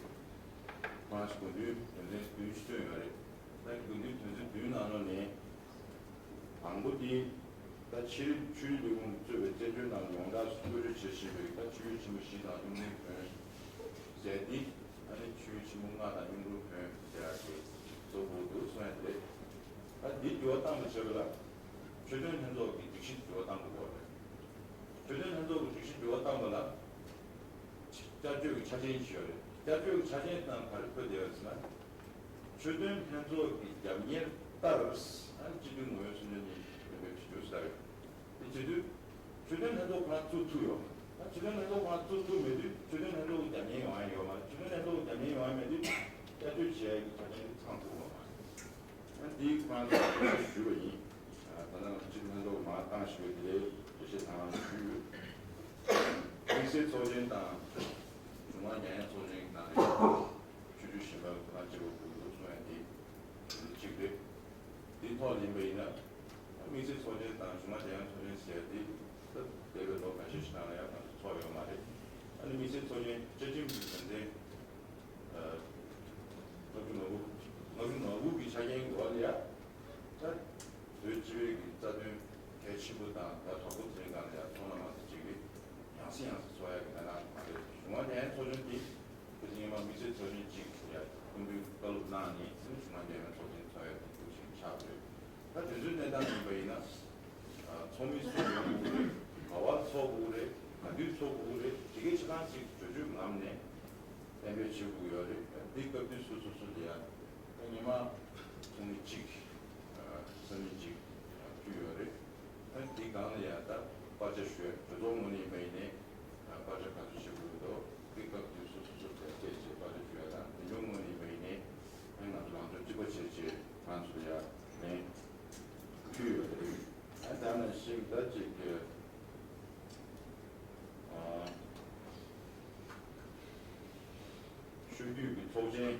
ཁོང་ཚོ་དགོས་འདུན་དོན་ཚན་བདུན་ཞིག་བཏོན་ཡོད་རེད། ད་དགོས་འདུན་དོན་ཚན་བདུན་ནང་ལོགས་ནས། དང་པོ་དེ། ད་ཕྱི་རིགས་ཆོས་རིག་ལས་ཁུངས་ཀྱིས་གཙོས་པའི་བཙན་བྱོལ་ནང་ལ་ཡོངས་གྲགས་སུ་བཀོལ་སྤྱོད་བྱེད་བཞིན་པའི་ད་ཆོས་བརྒྱུད་ཆེན་པོ་བཞི་དང་གཡུང་དྲུང་བོན་ཟེར་འདི། ཨ་ནི་ཆོས་བརྒྱུད་ཆེན་པོ་ལྔ་དང་གཡུང་དྲུང་བོན་ཟེར་ཡག་གི་གཙོ་བོ་འདུག་གསུང་ཡ་དེ་རེད། ད་འདི་འགྱུར་བ་བཏང་བ་བྱས་པ་ལ། ཆོས་དོན་ལྷན་ཚོགས་ཀྱི་སྒྲིག་གཞི་འགྱུར་བ་བཏང་དགོས་པ་རེད། ཆོས་དོན་ལྷན་ཚོགས་ཀྱི་སྒྲིག་གཞི་འགྱུར་བ་བཏང་བ་ལ། བསྐྱར་བཅོས་ཀྱི་ཆ་རྐྱེན་ཞིག་ཡོད་རེད། བསྐྱར་བཅོས་ཀྱི་ཆ་རྐྱེན་དང་ག་རེ་འཁོད་བསྡད་ཡོད་ཟེར་ན། ཆོས་དོན་ལྷན་ཚོགས་ཀྱི་རྒྱབ་གཉེར་ལྟར་སྤྱི་འཐུས་ངོ་ཡོད་སུན་ཅན་གཉིས་འདེམས་འབུལ་ཞུ་རྒྱུ་ཟེར་ཡོད། དེ་བྱེད་དུས་ཆོས་དོན་ལྷན་ཚོགས་ཁོ་རང་བཙུགས་ཐུབ་ཡོད། ད་ཆོས་དོན་ལྷན་ཚོགས་ཁོ་རང་བཙུགས་ཐུབ་མེད་དུས་ཆོས་དོན་ལྷན་ཚོགས་ཀྱི་རྒྱབ་གཉེར་ཡོང་ཡ་ཡོད་མ་རེད། ཆོས་དོན་ལྷན་ཚོགས་ཀྱི་རྒྱབ་གཉེར་ཡོང་ཡ་མེད་དུས་བསྐྱར་བཅོས་བྱེད་ཡ་གི་ཆ་རྐྱེན་དེ་ཚང་ཐུབ་ཡོད་མ་རེད། ཡང་དེའི་ཁོ་རང་ཚོ་ཞུས་པ་ཡིན། ད་ལྟ་ང་ཚོ་སྤྱི་འཐུས་ལྷན་ཚོགས་མར་བཏང་ཞེས་པའི་དེ་ལས་འགྲེལ་བཤད་ཚང་མ་ཞུས་ཡོད། དམིགས་བསལ་ཚོགས་ཆེན་དང་གཞུང་མང་ཉམས་ཞིབ་ཚོགས་ཆེན་གྱི་ནང་ ཡིན་པ་ཡིན་ན། དམིགས་བསལ་ཚོགས་ཆེན་དང་གཞུང་མང་རྒྱལ་ཡོངས་ཚོགས་ཆེན་ཟེར་ཡ་དེ་ད་འདས་པའི་ལོ་ཁ་ཤས་ཤིག་ནང་ལ་ཡང་ང་ཚོ་ཚོགས་ཡོད་མ་རེད། ཨ་ནི་དམིགས་བསལ་ཚོགས་ཆེན་བཅའ་ཁྲིམས་ཀྱི་དོན་ཚན་ལྔ་བཅུ་ང་དགུ། ལྔ་བཅུ་ང་དགུ་གི་ཆ་རྐྱེན་གྱི་འོག་ལ་ཡ། ད་བོད་སྤྱི་པའི་གི་རྩ་དོན་གལ་ཆེན་པོ་དང་ད་དྲག་པོ་དེ་སྒང་ལ་ཡ་ཚོགས་གནང་མ་ཐུབ་ཅིག་གི་ཡང་སེ་ཡང་སེ་ཚོགས་ཡ་གི་གནས་སྟངས་མ་རེད། གཞུང་མང་རྒྱལ་ཡོངས་ཚོགས་ཆེན་དེ་ཁ་སང་ཉི་མ་དམིགས་བསལ་ཚོགས་ཆེན་གཅིག་ཡ་སྐུ་མདུན་བཀའ་སློབ་གནང་ནས་གཞུང་མང་རྒྱལ་ཡོངས་ཚོགས་ཆེན་ཚོགས་ཡ་གི་འདུག་ཅིང་ཆགས་དགོས། ད་དེ་ཚོའི་གནས་སྟངས་ཡིན་པ་ཡིན་ན། ཚོགས་མི་སུ་ཡོང་དགོས་རེད། ག་བར་ཚོགས་དགོས་རེད། ག་དུས་ཚོགས་དགོས་རེད། དེ་གའི་ཆ་ཚང་ཞིག་གྲོས་ཆོད་ལམ་ནས་གཏན་འབེབས་བྱེད་དགོས་ཡོད་རེད། འདི་སྐབས་དུས་སུ་སོ་སོ་ལ་ཡ་ད་ཉི་མ་ཚོགས་མི་གཅིག་ས་མི་གཅིག་ཕུལ་ཡོད་རེད། ད་འདི་སྒང་ལ་ཡ་ད་བར་ཆད་ཞུ་ཡ་གྲོས་ཚོགས་ངོས་ནས་ཡིན་པ་ཡིན་ནའི་བར་ཆད་ག་ཚོད་བྱེད་དགོས་འདུག་འདི་སྐབས་དུས་སུ་སོ་སོ་ལ་ཡ་སྐད་ཆ་བར་ཆད་ཞུ་ཡ་དང་དེ་ལྗོངས་ངོས་ནས་ཡིན་པ་ཡིན་ནའི་ང་ཚོ་ལངས་ཕྱོགས་གཅིག་པ་བྱས་བྱས་ང་ཚོ་ལ་ཡ་ལན་ཕུལ་ཡོད་རེད། ཨ་ད་ནང་བཞིན་ད་ཅིག་གི་ཨ་ཆོས་བརྒྱུད་ཀྱི་ཚོགས་ཆེན་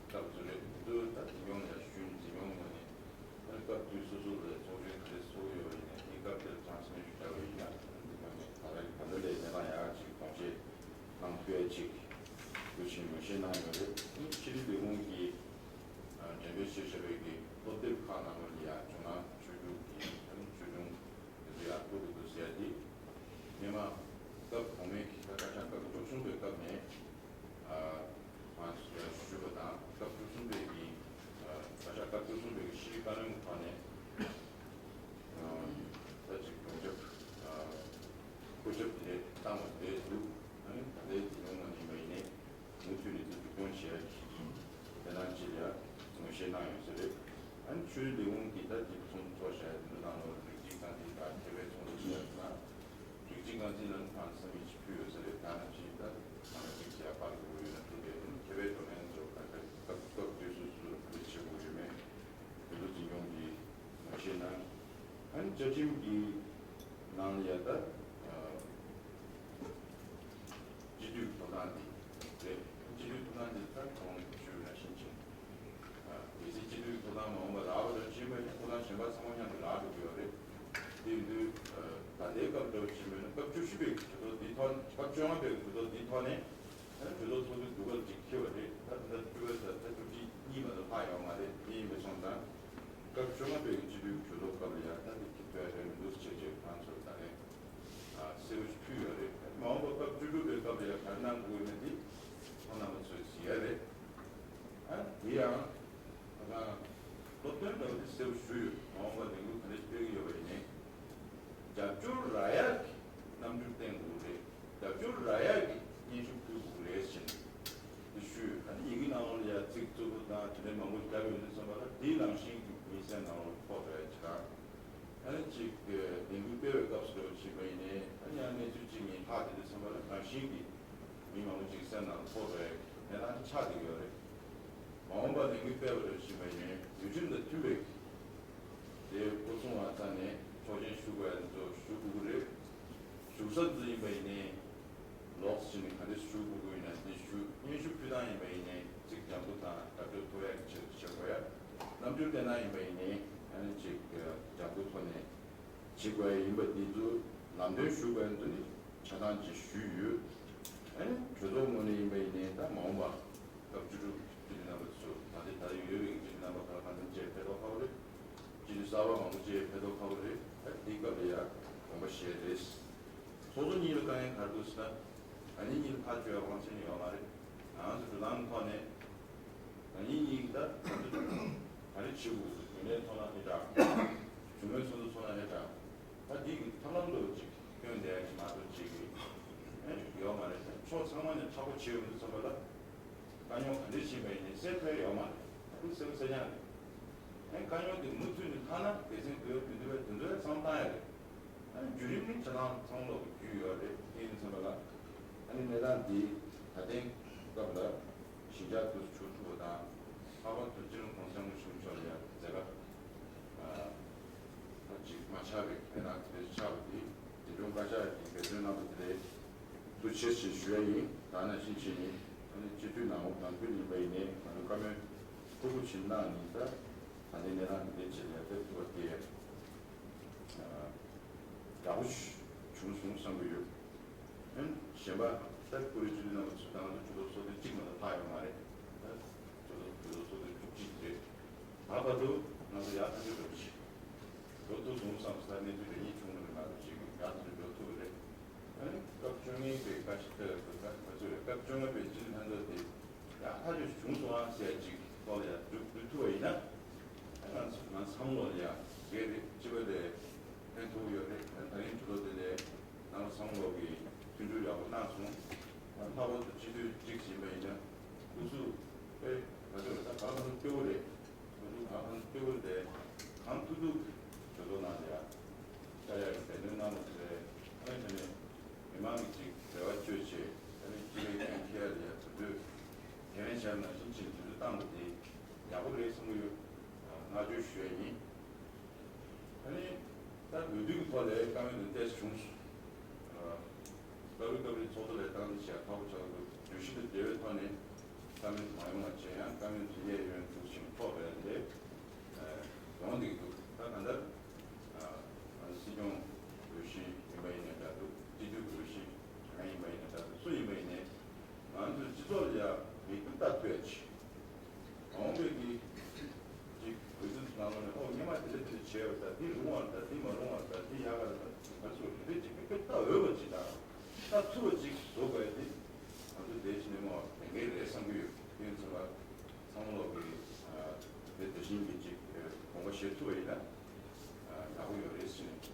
སྐབས་སུ་རེད། འདི་ཚོ་ད་འཛིན་སྐྱོང་ལ་ཞུས་འཛིན་སྐྱོང་ངོས་ནས་ཨ་སྐབས་དུས་སོ་སོ་ལ་ཚོགས་ཆེན་ག་རེ་ཚོགས་ཡོད་པ་ཡིན་ན་དེ་སྐབས་དེར་གཙང་སེང་ཞུ་བྱ་བ་ཡིན་ན་འཛིན་སྐྱོང་ནས་ག་རེ་ག་འདྲ་ལས་གནས་སྟངས་ཡག་ཅིག་གཏོང་ཆེད་གནང་ཐུབ་ཡ་ཅིག་འདུག་ཅིང་ངོས་བཞེས་གནང་ཡོད་རེད། ཨ་ནི་ཕྱི་དྲིལ་ལས་ཁུངས་ཀྱིས་ཨ་འགྲེམས་སྤེལ་བྱས་བཞག་པའི་གི་སློབ་དེབ་ཁག་ནང་ལོགས་ལ་ཡ་ཇོ་ནང་ཆོས་འབྱུང་གི་ཨ་ནི་ཆོས་འབྱུང་དེ་ཚོ་ཡར་གཏུག་གི་འདུག་ཟེར་ཡ་དེ་སྔོན་མ་སྐབས་གོང་མའི་གི་ད་བཀའ་ཤག་སྐབས་བཅུ་གསུམ་པའི་སྐབས་ནས་ཨ་ང་ཚོ་ཡར་ཞུས་པ་དང་སྐབས་བཅུ་གསུམ་པའི་གི་ཨ་བཀའ་ཤག་སྐབས་བཅུ་གསུམ་པའི་གི་ཤེས་རིག་བཀའ་བློན་གྱི་ཐོག་ནས་ཨ་ད་ཅིག་ཡོངས་ཁྱབ་ཨ་བཀོད་ཁྱབ་དེ་འདྲ་བཏང་བ་དེ་འདྲ་འདུག་ཨ་ནི་ད་ལྟའི་དེ་ནང་ནས་ཡིན་པ་ཡིན་ནའི། མུ་མཐུད་ནས་འདི་འཛུགས་སྐྱོང་བྱེད་ཡ་གི་ལས་སྟངས་ཅིག་ལ་ངོས་བཞེས་གནང་ཡོད་ས་རེད། ཨ་ནི་ཆོས་རིག་ལས་ཁུངས་ཀྱིས་ད་འདི་ཚོགས་འདུ་ཚོགས་བཞག་ཡ་འདི་ཚོ་ནང་ལོགས་རིགས་གཅིག་རྐང་འཛིན་དང་མཁས་པའི་ཚོགས་འདུ་ཞིག་ཡོད་ན། རིགས་གཅིག་རྐང་འཛིན་ལ་ནི་ཁོང་ས་མི་གཅིག་ཕུལ་ཡོད་ས་རེད། ད་ནང་བཞིན་ད་ཐེངས་མ་གཅིག་བྱས་ཡ་པར་དགོས་ཡོད་ན་ཐུག་པས་ཨ་ནི་མཁས་པའི་བགྲོ་གླེང་ཚོ་ག་འདྲ་སྐབས་སྐབས་དུས་སུ་སུ་ག་འདྲ་བྱེད་དགོས་ཡོད་མེད་འདི་ཚོ་འཛིན་སྐྱོང་གིས་ངོས་བཞེས་གནང་། ཨ་ནི་བཅའ་ཁྲིམས་ཀྱི་ནང་ལ་ཡ་ད་ཨ། སྤྱི་འཐུས་ཐོབ་ཐང་འདི་རེད། སྤྱི་འཐུས་ཐོབ་ཐང་འདི་ལྟར་གོང་ཞུས་ནང་བཞིན་ཕྱིན། གལ་སྲིད་སྤྱི་འཐུས་ཐོབ་ཐང་མ་འོངས་པ་རག་པ་རེད་ཕྱིན་པ་ཡིན་ན་ཐོབ་ཐང་གཞན་པ་ཚང་མ་མཉམ་དུ་རག་འགྲོ་གི་ཡོད་རེད། དེ་ཡིན་དུས་ད་ལྟའི་སྐབས་འདྲ་བོ་ཕྱིན་པ་ཡིན་ན་སྐབས་བཅུ་བཞི་པའི་གྲོས་ཚོགས་འདི་ཐོག་སྐབས་བཅོ་ལྔ་པའི་གྲོས་ཚོགས་འདི་ཐོག་ནས་གྲོས་ཚོགས་ཚོགས་འདུ་བསྡུ་སྐབས་ཅིག་འཁེལ་བ་རེད། ད་ད་ལྟ་བཅུ་པའི་ད་ལྟ་བཅུ་གཅིག་གཉིས་མ་གཏོགས་ལྷག་ཡོད་མ་རེད། དེ་ཡིན་པ་སོང་ཙང་སྐབས་བཅོ་ལྔ་པའི་སྤྱི་འཐུས་གྲོས་ཚོགས་སྐབས་ལ་ཡང་ད་འདི་འཁེལ་ཐུབ་ཡ་རེད་མི་འདུག་ཅེས་བྱས་ང་ཚོར་ད་རེས། ཨ་གསལ་པོ་ཞིག་ཕུལ་ཡོད་རེད། མ་འོངས་པ་སྐབས་བཅུ་དྲུག་པའི་སྐབས་ལ་ཡང་ག་རེ་གནང་དགོས་ཡོད་མེད་དེ་ཁོང་རྣམ་པ་ཚོས་གཟིགས་ཡ་རེད། ཨ་དེ་ཡང་ང་རང་སློབ་སྟོན་འདྲ་བོ་དེ་གསལ་པོ་ཞུས་ཡོད། མ་འོངས་པ་ལས་འགུལ་ག་འདྲ་ཞིག་སྤེལ་གྱི་ཡོད་པ་ཡིན་ནའི་རྒྱབ་སྐྱོར་རག་ཡག་གི་རྣམ་འགྱུར་བསྟན་དགོས་རེད། རྒྱབ་སྐྱོར་རག་ཡག་གི་སྙན་ཞུ་ཕུལ་དགོས་རེད་ཟེར་ནས་དེ་ཞུས་ཡོད། ཨ་ནི་ཡི་གེ་ནང་ལོགས་ལ་ཡང་ཚིག་རྩུབ་པོ་དང་དེ་འདྲའི་མང་པོ་བརྒྱབ་ཡོད་དུས་ཙམ་པ་ལ་དེའི་རང་བཞིན་གྱི་མི་སེམས་ནང་ལོགས་ཕོག་འགྲོ་ཡ་ཅིག་དང་། ཨ་ནི་གཅིག་ལས་འགུལ་སྤེལ་བའི་སྐབས་སུ་འགྲོ་བཞིན་པ་ཡིན་ནའི་ཨ་ནི་ཡང་གནས་ཚུལ་གཅིག་གཉིས་ལྷག་བསྡད་དུས་ཙམ་པ་ལ་རང་བཞིན་གྱིས་མི་མང་པོ་ཅིག་སེམས་ནང་ཕོག་འགྲོ་ཡ་གནས་སྟངས་ཆགས་བསྡད་ཡོད་རེད། མ་འོངས་པར་ལས་འགུལ་སྤེལ་བ་འགྲོ་བཞིན་པ་ཡིན་ནའི་ལུས་ཁྲིམས་དང་མཐུན་པའི་དེ་སྐུ་སྲུང་བ་རྩ་ནས་ཆོག་མཆན་ཞུ་དགོས་ཡ་ཚོ་ཞུ་དགོས་ཀྱི་རེད། བཞུགས་ས་ཚོ་ཡིན་པ་ཡིན་ནའི་ལོགས་སུ་ཕྱིན་ནས་ག་འདྲས་ཞུ་དགོས་ཀྱི་ཡིན་ན་དེ་ཞུ། སྙན་ཞུ་ཕུལ་སྟངས་ཡིན་པ་ཡིན་ནའི་ཚིག་འཇམ་པོ་དང་རྒྱབ་སྐྱོར་ཐོབ་ཡག་གི་ཆེད་དུ་བྱེད་དགོས་ཡ། རྣམ་འགྱུར་བསྟན་སྟངས་ཡིན་པ་ཡིན་ནའི་ཨ་ནི་ཅིག་འཇམ་པོ་ཐོག་ནས་བྱེད་དགོས་ཡ་ཡིན་པ་འདི་ཚོ་ལམ་སྟོན་ཞུ་དགོས་ཡ་འདི་ནི་ཆ་ཚང་ཅིག་ཞུས་ཡོད། ཨ་ནི་གྲོས་ཚོགས་ངོས་ནས་ཡིན་པ་ཡིན་ནའི་ད་མ་འོངས་པ་སྐབས་བཅུ་དྲུག་སྤྱི་འཐུས་རྣམ་པ་ཚོ་ད་ལྟ་ད་ཡོད་པའི་སྤྱི་འཐུས་རྣམ་པ་ཁག་ཁག་ཚང་བཅས་ཕེབས་ཐོག་ཁག་པོ་རེད། སྤྱི་འཐུས་གསར་པ་མང་པོ་བཅས་ཕེབས་ཐོག་ཁག་པོ་རེད། ད་འདི་སྐབས་ལ་ཡ་དགོངས་པ་བཞེས་རེད། ཚོགས་གཙོ་གཉིས་ལ་དཀའ་ངལ་ག་རེ་འདུག་ཟེར་ན། ང་གཉིས་གཉིས་ལ་ཐག་གཅོད་ཡ་དབང་ཆ་ནི་ཡོད་མ་རེད། ང་ཚོ་འགྲོ་སྟངས་ཐོག་ནས་ང་གཉིས་གཉིས་ཀྱིས་ད་ང་ཚོ་ག་རེ་བྱེད་དགོས་ཀྱི་འདུག་རྒྱུན་ལས་ཚོགས་གནང་ཨེ་དྲག་བྱུང་མའི་ཚོགས་འདུ་ཚོགས་གནང་ཨེ་དྲག་ད་འདི་གི་ཐབས་ལམ་འདྲ་བོ་ཅིག་སྐྱོན་བསྡད་ཡ་གི་མ་གཏོགས་ཅིག་གི་ཨེ་ཡོད་མ་རེད། ཕྱོགས་ཚང་མ་ནས་མཁྲེགས་པོ་བྱེད་ཡོང་དུས་ཙམ་པ་ལ། དཀའ་རྙོག་ག་འདྲ་ཞིག་ཡིན་པ་ཡིན་ནའི་སེལ་ཐུབ་ཡ་ཡོད་མ་རེད། ད་དུང་སེལ་སེལ་ཡ་རེད། ཨེ་དཀའ་རྙོག་དེ་མུ་མཐུད་ནས་ལྷག་ན་སྡེ་ཚན་དགོས་ཡ་དེ་འདུག་པས་དེ་ཚོ་ཡ་བསམ་བཏང་ཡ་རེད། ཨ་ནི་བརྒྱུད་རིམ་ནི་ཆ་ཚང་ཚང་ལོག་བརྒྱུད་ཡོད་རེད། དེ་ཡིན་ཙམ་པ་ལ་ཨ་ནི་གནས་སྟངས་འདི་ད་ཐེངས་སྐབས་ལ་ཞི་འཇགས་དུས་སུ་བྱུང་ཐུབ་པ་དང་། ལྷག་པར་དུ་སྤྱི་ནོར་༸གོང་ས་༸སྐྱབས་མགོན་ཆེན་པོ་མཆོག་ལ་ཡ་མཛད་པ་ཨ་ཅིག་མ་ཆགས་པའི་གནས་སྟངས་དེ་འདྲ་ཆགས་པ་དེ་འཛིན་སྐྱོང་བཀའ་ཤག་གིས་འབད་བརྩོན་གནང་བ་དེ་ལ་ཐུགས་རྗེ་ཆེ་ཞུ་ཡ་ཡིན། ད་ནང་བཞིན་བྱས་ནས་ཨ་ནི་སྤྱི་འཐུས་ནང་ཁུལ་ནང་ཁུལ་ཡིན་པ་ཡིན་ནའི་ང་ཚོ་བཀའ་མོལ་ཕྲུ་གུ་བྱིན་གནང་ནས་ད། ད་ལྟའི་གནས་སྟངས་འདི་འདྲའི་ཆེད་ལ་ཕེབས་ཐུབ་པ་དེ་ཡག་པོ་བྱུང་སོང་བསམ་གྱི་ཡོད། ཨ་ནི་གཞན་པ་ད་ཁོ་རའི་སྤྱི་འཐུས་རྣམ་པ་ཚོ་དང་ང་ཚོ་གྲོས་ཚོགས་ཚོགས་དུས་གཅིག་མ་གཏོགས་ལྷག་ཡོད་མ་རེད། ད་གྲོས་ཚོགས་གྲོས་ཚོགས་ཚོགས་དུས་བཅུ་གཅིག་རེད། ད་བར་དུ་ང་ཚོ་ཡག་ཐག་ཆོད་འགྲོ་གི་ཆེད། འགྲོ་ཐུབ་སོང་བསམ་ས་གནས་ཚུལ་རེ་གཉིས་བྱུང་བ་རེད། ང་ཚོ་ཅིག་ཡག་ཐག་ཆོད་འགྲོ་ཐུབ་པ་རེད། ཨ་ནི་སྐབས་བཅོ་ལྔའི་པའི་བཀའ་ཤག་ད་ལྟ་ང་ཚོས་སྐབས་བཅོ་ལྔ་པའི་སྤྱི་འཐུས་ལྷན་ཚོགས་དེ་ཡག་ཐག་ཆོད་བྱུང་སོང་ཨ་ཟེར་ཡ་ཅིག་ཐོག་ལ་ཡར་འགྲོ་འགྲོ་ཐུབ་པ་ཡིན་ན། ང་ཚོ་ང་བསམ་བློ་ལ་ཡ་འགན་རེད། སྤྱི་པ་ལ་ཕན་ཐོགས་ཡོད་རེད། ད་རིང་གྲོས་ཚོགས་དེ་ལ་ནང་བསམ་བློ་གི་མཐུན་འགྱུར་ཡག་པོ་གནང་སོང་། ལྷག་པར་དུ་སྤྱི་འཐུས་གཅིག་ཡིན་པ་ཡིན་ན་སྐུ་གཟུགས་དཔེ་ང་ཚོས་ད་གང་ལྟར་སྐྱོ་བོ་རེད། སྐུ་གཟུགས་གང་ལྟར་སྐྱོ་བོ་རེད། དེ་གང་ཐུབ་ཐུབ་གྲོས་ཚོགས་ནང་ལ་ཡ་བཅར་ཡག་གི་འབད་བརྩོན་གནང་བ་དེ་ལས་ཨ་ནི་དེ་ནས་མི་མང་གི་ཅིག་རེ་བ་བཅོལ་བྱས་ཨ་ནི་སྤྱི་པའི་འགན་འཁྱེར་ཡག་ལ་ཡ་དུས་ཚོད་དེ་རིང་ཞག་ནང་བཞིན་ཅིག་དུས་ཚོད་བཏང་བ་དེ་ཡག་པོ་རེད་བསམ་གྱི་ཡོད། བསྔགས་བརྗོད་ཞུ་ཡ་ཡིན། ཨ་ནི་ད་འོས་བསྡུ་གི་ཐོག་ལ་བཀའ་མོལ་འདི་ཏོག་ཙམ་བྱུང་སོང་། སྐབས་རེ་སྐབས་རེ་ཚོགས་གཙོ་ལས་བཏང་ནས་བྱས་ཁག་པོ་ཆགས་འདུག་བརྗོད་གཞི་དང་འབྲེལ་བའི་ཐོག་ནས་བཀའ་མོལ་མ་ཡོང་བ་བྱས་ཡང་བཀའ་མོལ་དེ་ཡས་ཡོད་འདུག་ཅིང་ཐོག་རེད་དེ་ཡོང་བསྡད་འདུག་ད་ག་འདྲ་ང་ཚོ་སྲིད་སྐྱོང་འོས་གཞི་ཡིན་པ་ཡིན་ནའི་འདྲ་འདུག་སྤྱི་འཐུས་འོས་གཞི་གང་ཡིན་པ་ཡིན་ནའི་འདྲ་འདུག་སུ་ཡིན་པ་ཡིན་ནའི་ང་ཚོའི་སྤྱི་ཚོགས་ལ་ཡ་མིག་དཔེ་ལྟ་ཐུབ་ཡ་ཆེ། འོང་བའི་གི་ཅིག་འོས་བསྡུ་ནང་ལོགས་ནས་ཨོ་སྔོན་མ་དེ་འདྲ་དེ་འདྲ་བྱས་པ་ད་འདི་རུང་བ་ད་འདི་མ་རུང་བ་ད་འདི་ཡག་ག་ད་ད་ཚོ་དེ་འདྲ་ཅིག་དཔེ་ལྟ་འོས་པ་ཅིག་དང་ལྟ་ཐུབ་པ་ཅིག་བཟོ་དགོས་ཡ་དེ་ང་ཚོ་དེ་བཞིན་ནས་མོ་ལས་འགན་རེད་བསམ་གྱི་ཡོད། དེ་ཚོ་ལ་ཚང་མ་ལོག་གི་དེ་དེ་བཞིན་གྱི་ཅིག་དགོངས་པ་བཞེས་ཐུབ་པ་ཡིན་ན་ཡག་པོ་ཡོད་རེད་ཟེར་ནས།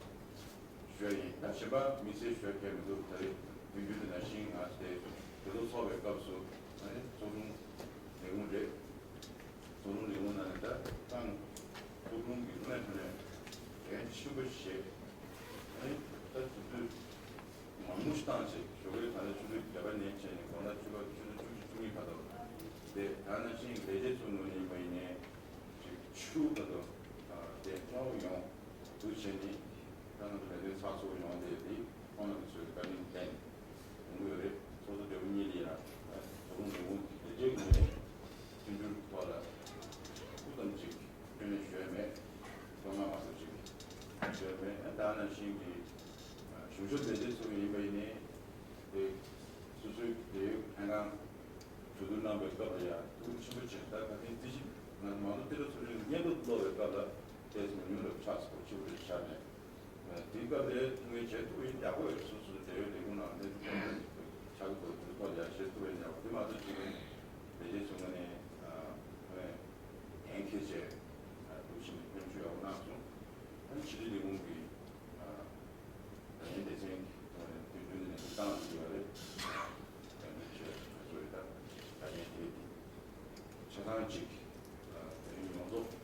ཞུ་ཡ་ཡིན། ད་གཞན་པ་དམིགས་བསལ་ཞུ་ཡ་གང་ཡང་མི་འདུག་ད་རེས་དུས་རྒྱུན་དུ་ནང་བཞིན་ང་ཚོ་དེ་གྲོས་ཚོགས་ཚོགས་པའི་སྐབས་སུ་ད་རེས་ཚོགས་དྲུང་ལས་ཁུངས་རེད། ཚོགས་དྲུང་ལས་ཁུངས་ནང་ནས་ད་ཏང་ཚོགས་དྲུང་གི་ལྷན་ཁང་ནས་འགན་ཆེན་པོ་བཞེས། ད་རེས་ད་དུས་ཚོད་མང་པོ་ཞིག་བཏང་བྱས་ཞོགས་ཀའི་ད་རེས་ཆུ་ཚོད་བརྒྱད་པ་ནས་བྱས་ནས་དགོང་དག་ཆུ་ཚོད་ཆུ་ཚོད་བཅུ་གཅིག་བཅུ་གཉིས་བར་དུ་དེ་ད་ནང་བཞིན་ལས་བྱེད་ཚོ་ངོས་ནས་ཡིན་པ་ཡིན་ནའི་ཅིག་ཆུ་བར་དུ་དེ་གཙང་བོ་ཡོང་། འདུ་བྱས་ནས་ད་ང་ཚོ་ལས་དོན་ཚགས་ཚུད་ཡོང་དེ་དེ་ཁོང་རྣམ་པ་ཚོས་བཀའ་དྲིན་ལྡན་ཡོང་གི་ཡོད་རེད། ཚོགས་གཙོ་སྦྲེལ་པོ་གཉིས་ལ་ཡང་ཚོགས་དྲུང་ལས་ཁུངས་ལས་བྱེད་ངོས་ནས་མཐུན་འགྱུར་ཐོག་ལ་སྐུ་ཙམ་ཅིག་སྐྱོན་ནས་ཞུ་ཡ་མེད། བསྟོད་བསྔགས་མ་གཏོགས་ཅིག་ཞུ་ཡ་མེད། ད་ནང་བཞིན་གྱི་གཞུང་ཞབས་ལས་བྱེད་ཚོ་ཡིན་པ་ཡིན་ནའི་དེ་སོ་སོའི་འབྲེལ་ཡོད་ལྷན་ཁང་གྲོས་བསྡུར་གནང་བའི་སྐབས་ལ་ཡང་ཐུགས་ཆེན་པོ་བྱས། ད་ད་ཐེངས་རྩིས་ཞིབ་ང་ཚོ་མང་གཙོ་མཐུན་ཚོགས་ཚོགས་ཆུང་སྙན་ཐོ་ཀློག་པའི་སྐབས་ལ་ཏོག་ཙམ་ཉུང་ཉུང་རེ་ཆགས་སོང་། ཆེ་བོ་རེ་ཆགས་མེད། དེའི་སྐབས་ལ་ཐུགས་ངལ་བྱེད་ཐུབ་པའི་ཡག་པོ་ཡོད། སོ་སོ་འབྲེལ་ཡོད་ལས་ཁུངས་ནང་གནས་ཚུལ་ཐོག་ཆགས་ཀྱི་འདུག་དེ་ཐོག་ལ་ཡང་བཤད་ཐུབ་པའི་ཡག་པོ། དེ་མ་གཏོགས་ཅིག་ལས་བྱེད་ཚོ་ངོས་ནས་ཨ་ནས་འགན་འཁྱེར་བྱས་ཐུགས་ཆེན་པོས་སྙོམས་ཞུགས་ཡག་པོ་གནང་སོང་། ཨ་ནི་ཕྱི་དྲིལ་ལས་ཁུངས་ཀྱི་ཨ་ད་ལན་སྡེ་ཚན་གྱི་ཐོག་ནས་དུས་རྒྱུན་དུ་ནས་བཏང་ཡོད་རེད། ད་ནི་ཆེད་དུ་གཙོ་བོ་ད་ད་ལན་དེ་ཆ་ཚང་གཅིག་ད་རིང་ཡོངས་རྫོགས་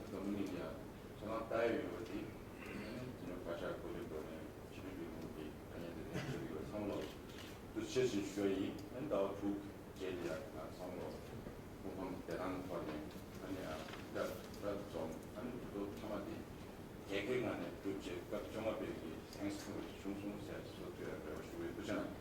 འཛམ་བུ་གླིང་ཡ་ཆ་ཚང་ལྟ་ཡ་ཡོད་པ་དེ་དེ་ནི་བཀའ་ཤག་གོ་སྒྲིག་ཐོག་ནས་ཕྱི་དྲིལ་ལས་ཁུངས་ཀྱི་ད་ལན་དེ་ལན་ཞུ་གི་ཡོད། ཚང་མ་ལ་ཐུགས་རྗེ་ཆེ་ཞུ་ཡ་ཡིན། ཨ་ནི་ཟླ་བ་དྲུག་རྗེས་ལ་ཡ་ང་ཚང་མ་ལ་ཕུང་ཁམས་བདེ་ཐང་ཐོག་ནས་ཨ་ནི་ཡ་ད་ད་འཛོམས། ཨ་ནི་དུས་ཐོག་མཐའ་མ་དེ་རྒྱལ་ཁའི་ངང་ནས་བསྒྲུབས་རྗེས་སྐབས་བཅོ་ལྔ་པའི་གི་གཟེངས་སུ་ཐོན་པ་ཞིག་བྱུང་སོང་ཟེར་སོ་ཐོས་ར་འབྲེལ་བ་ཞུ་བའི་ཐུགས་རྗེ་གནང་།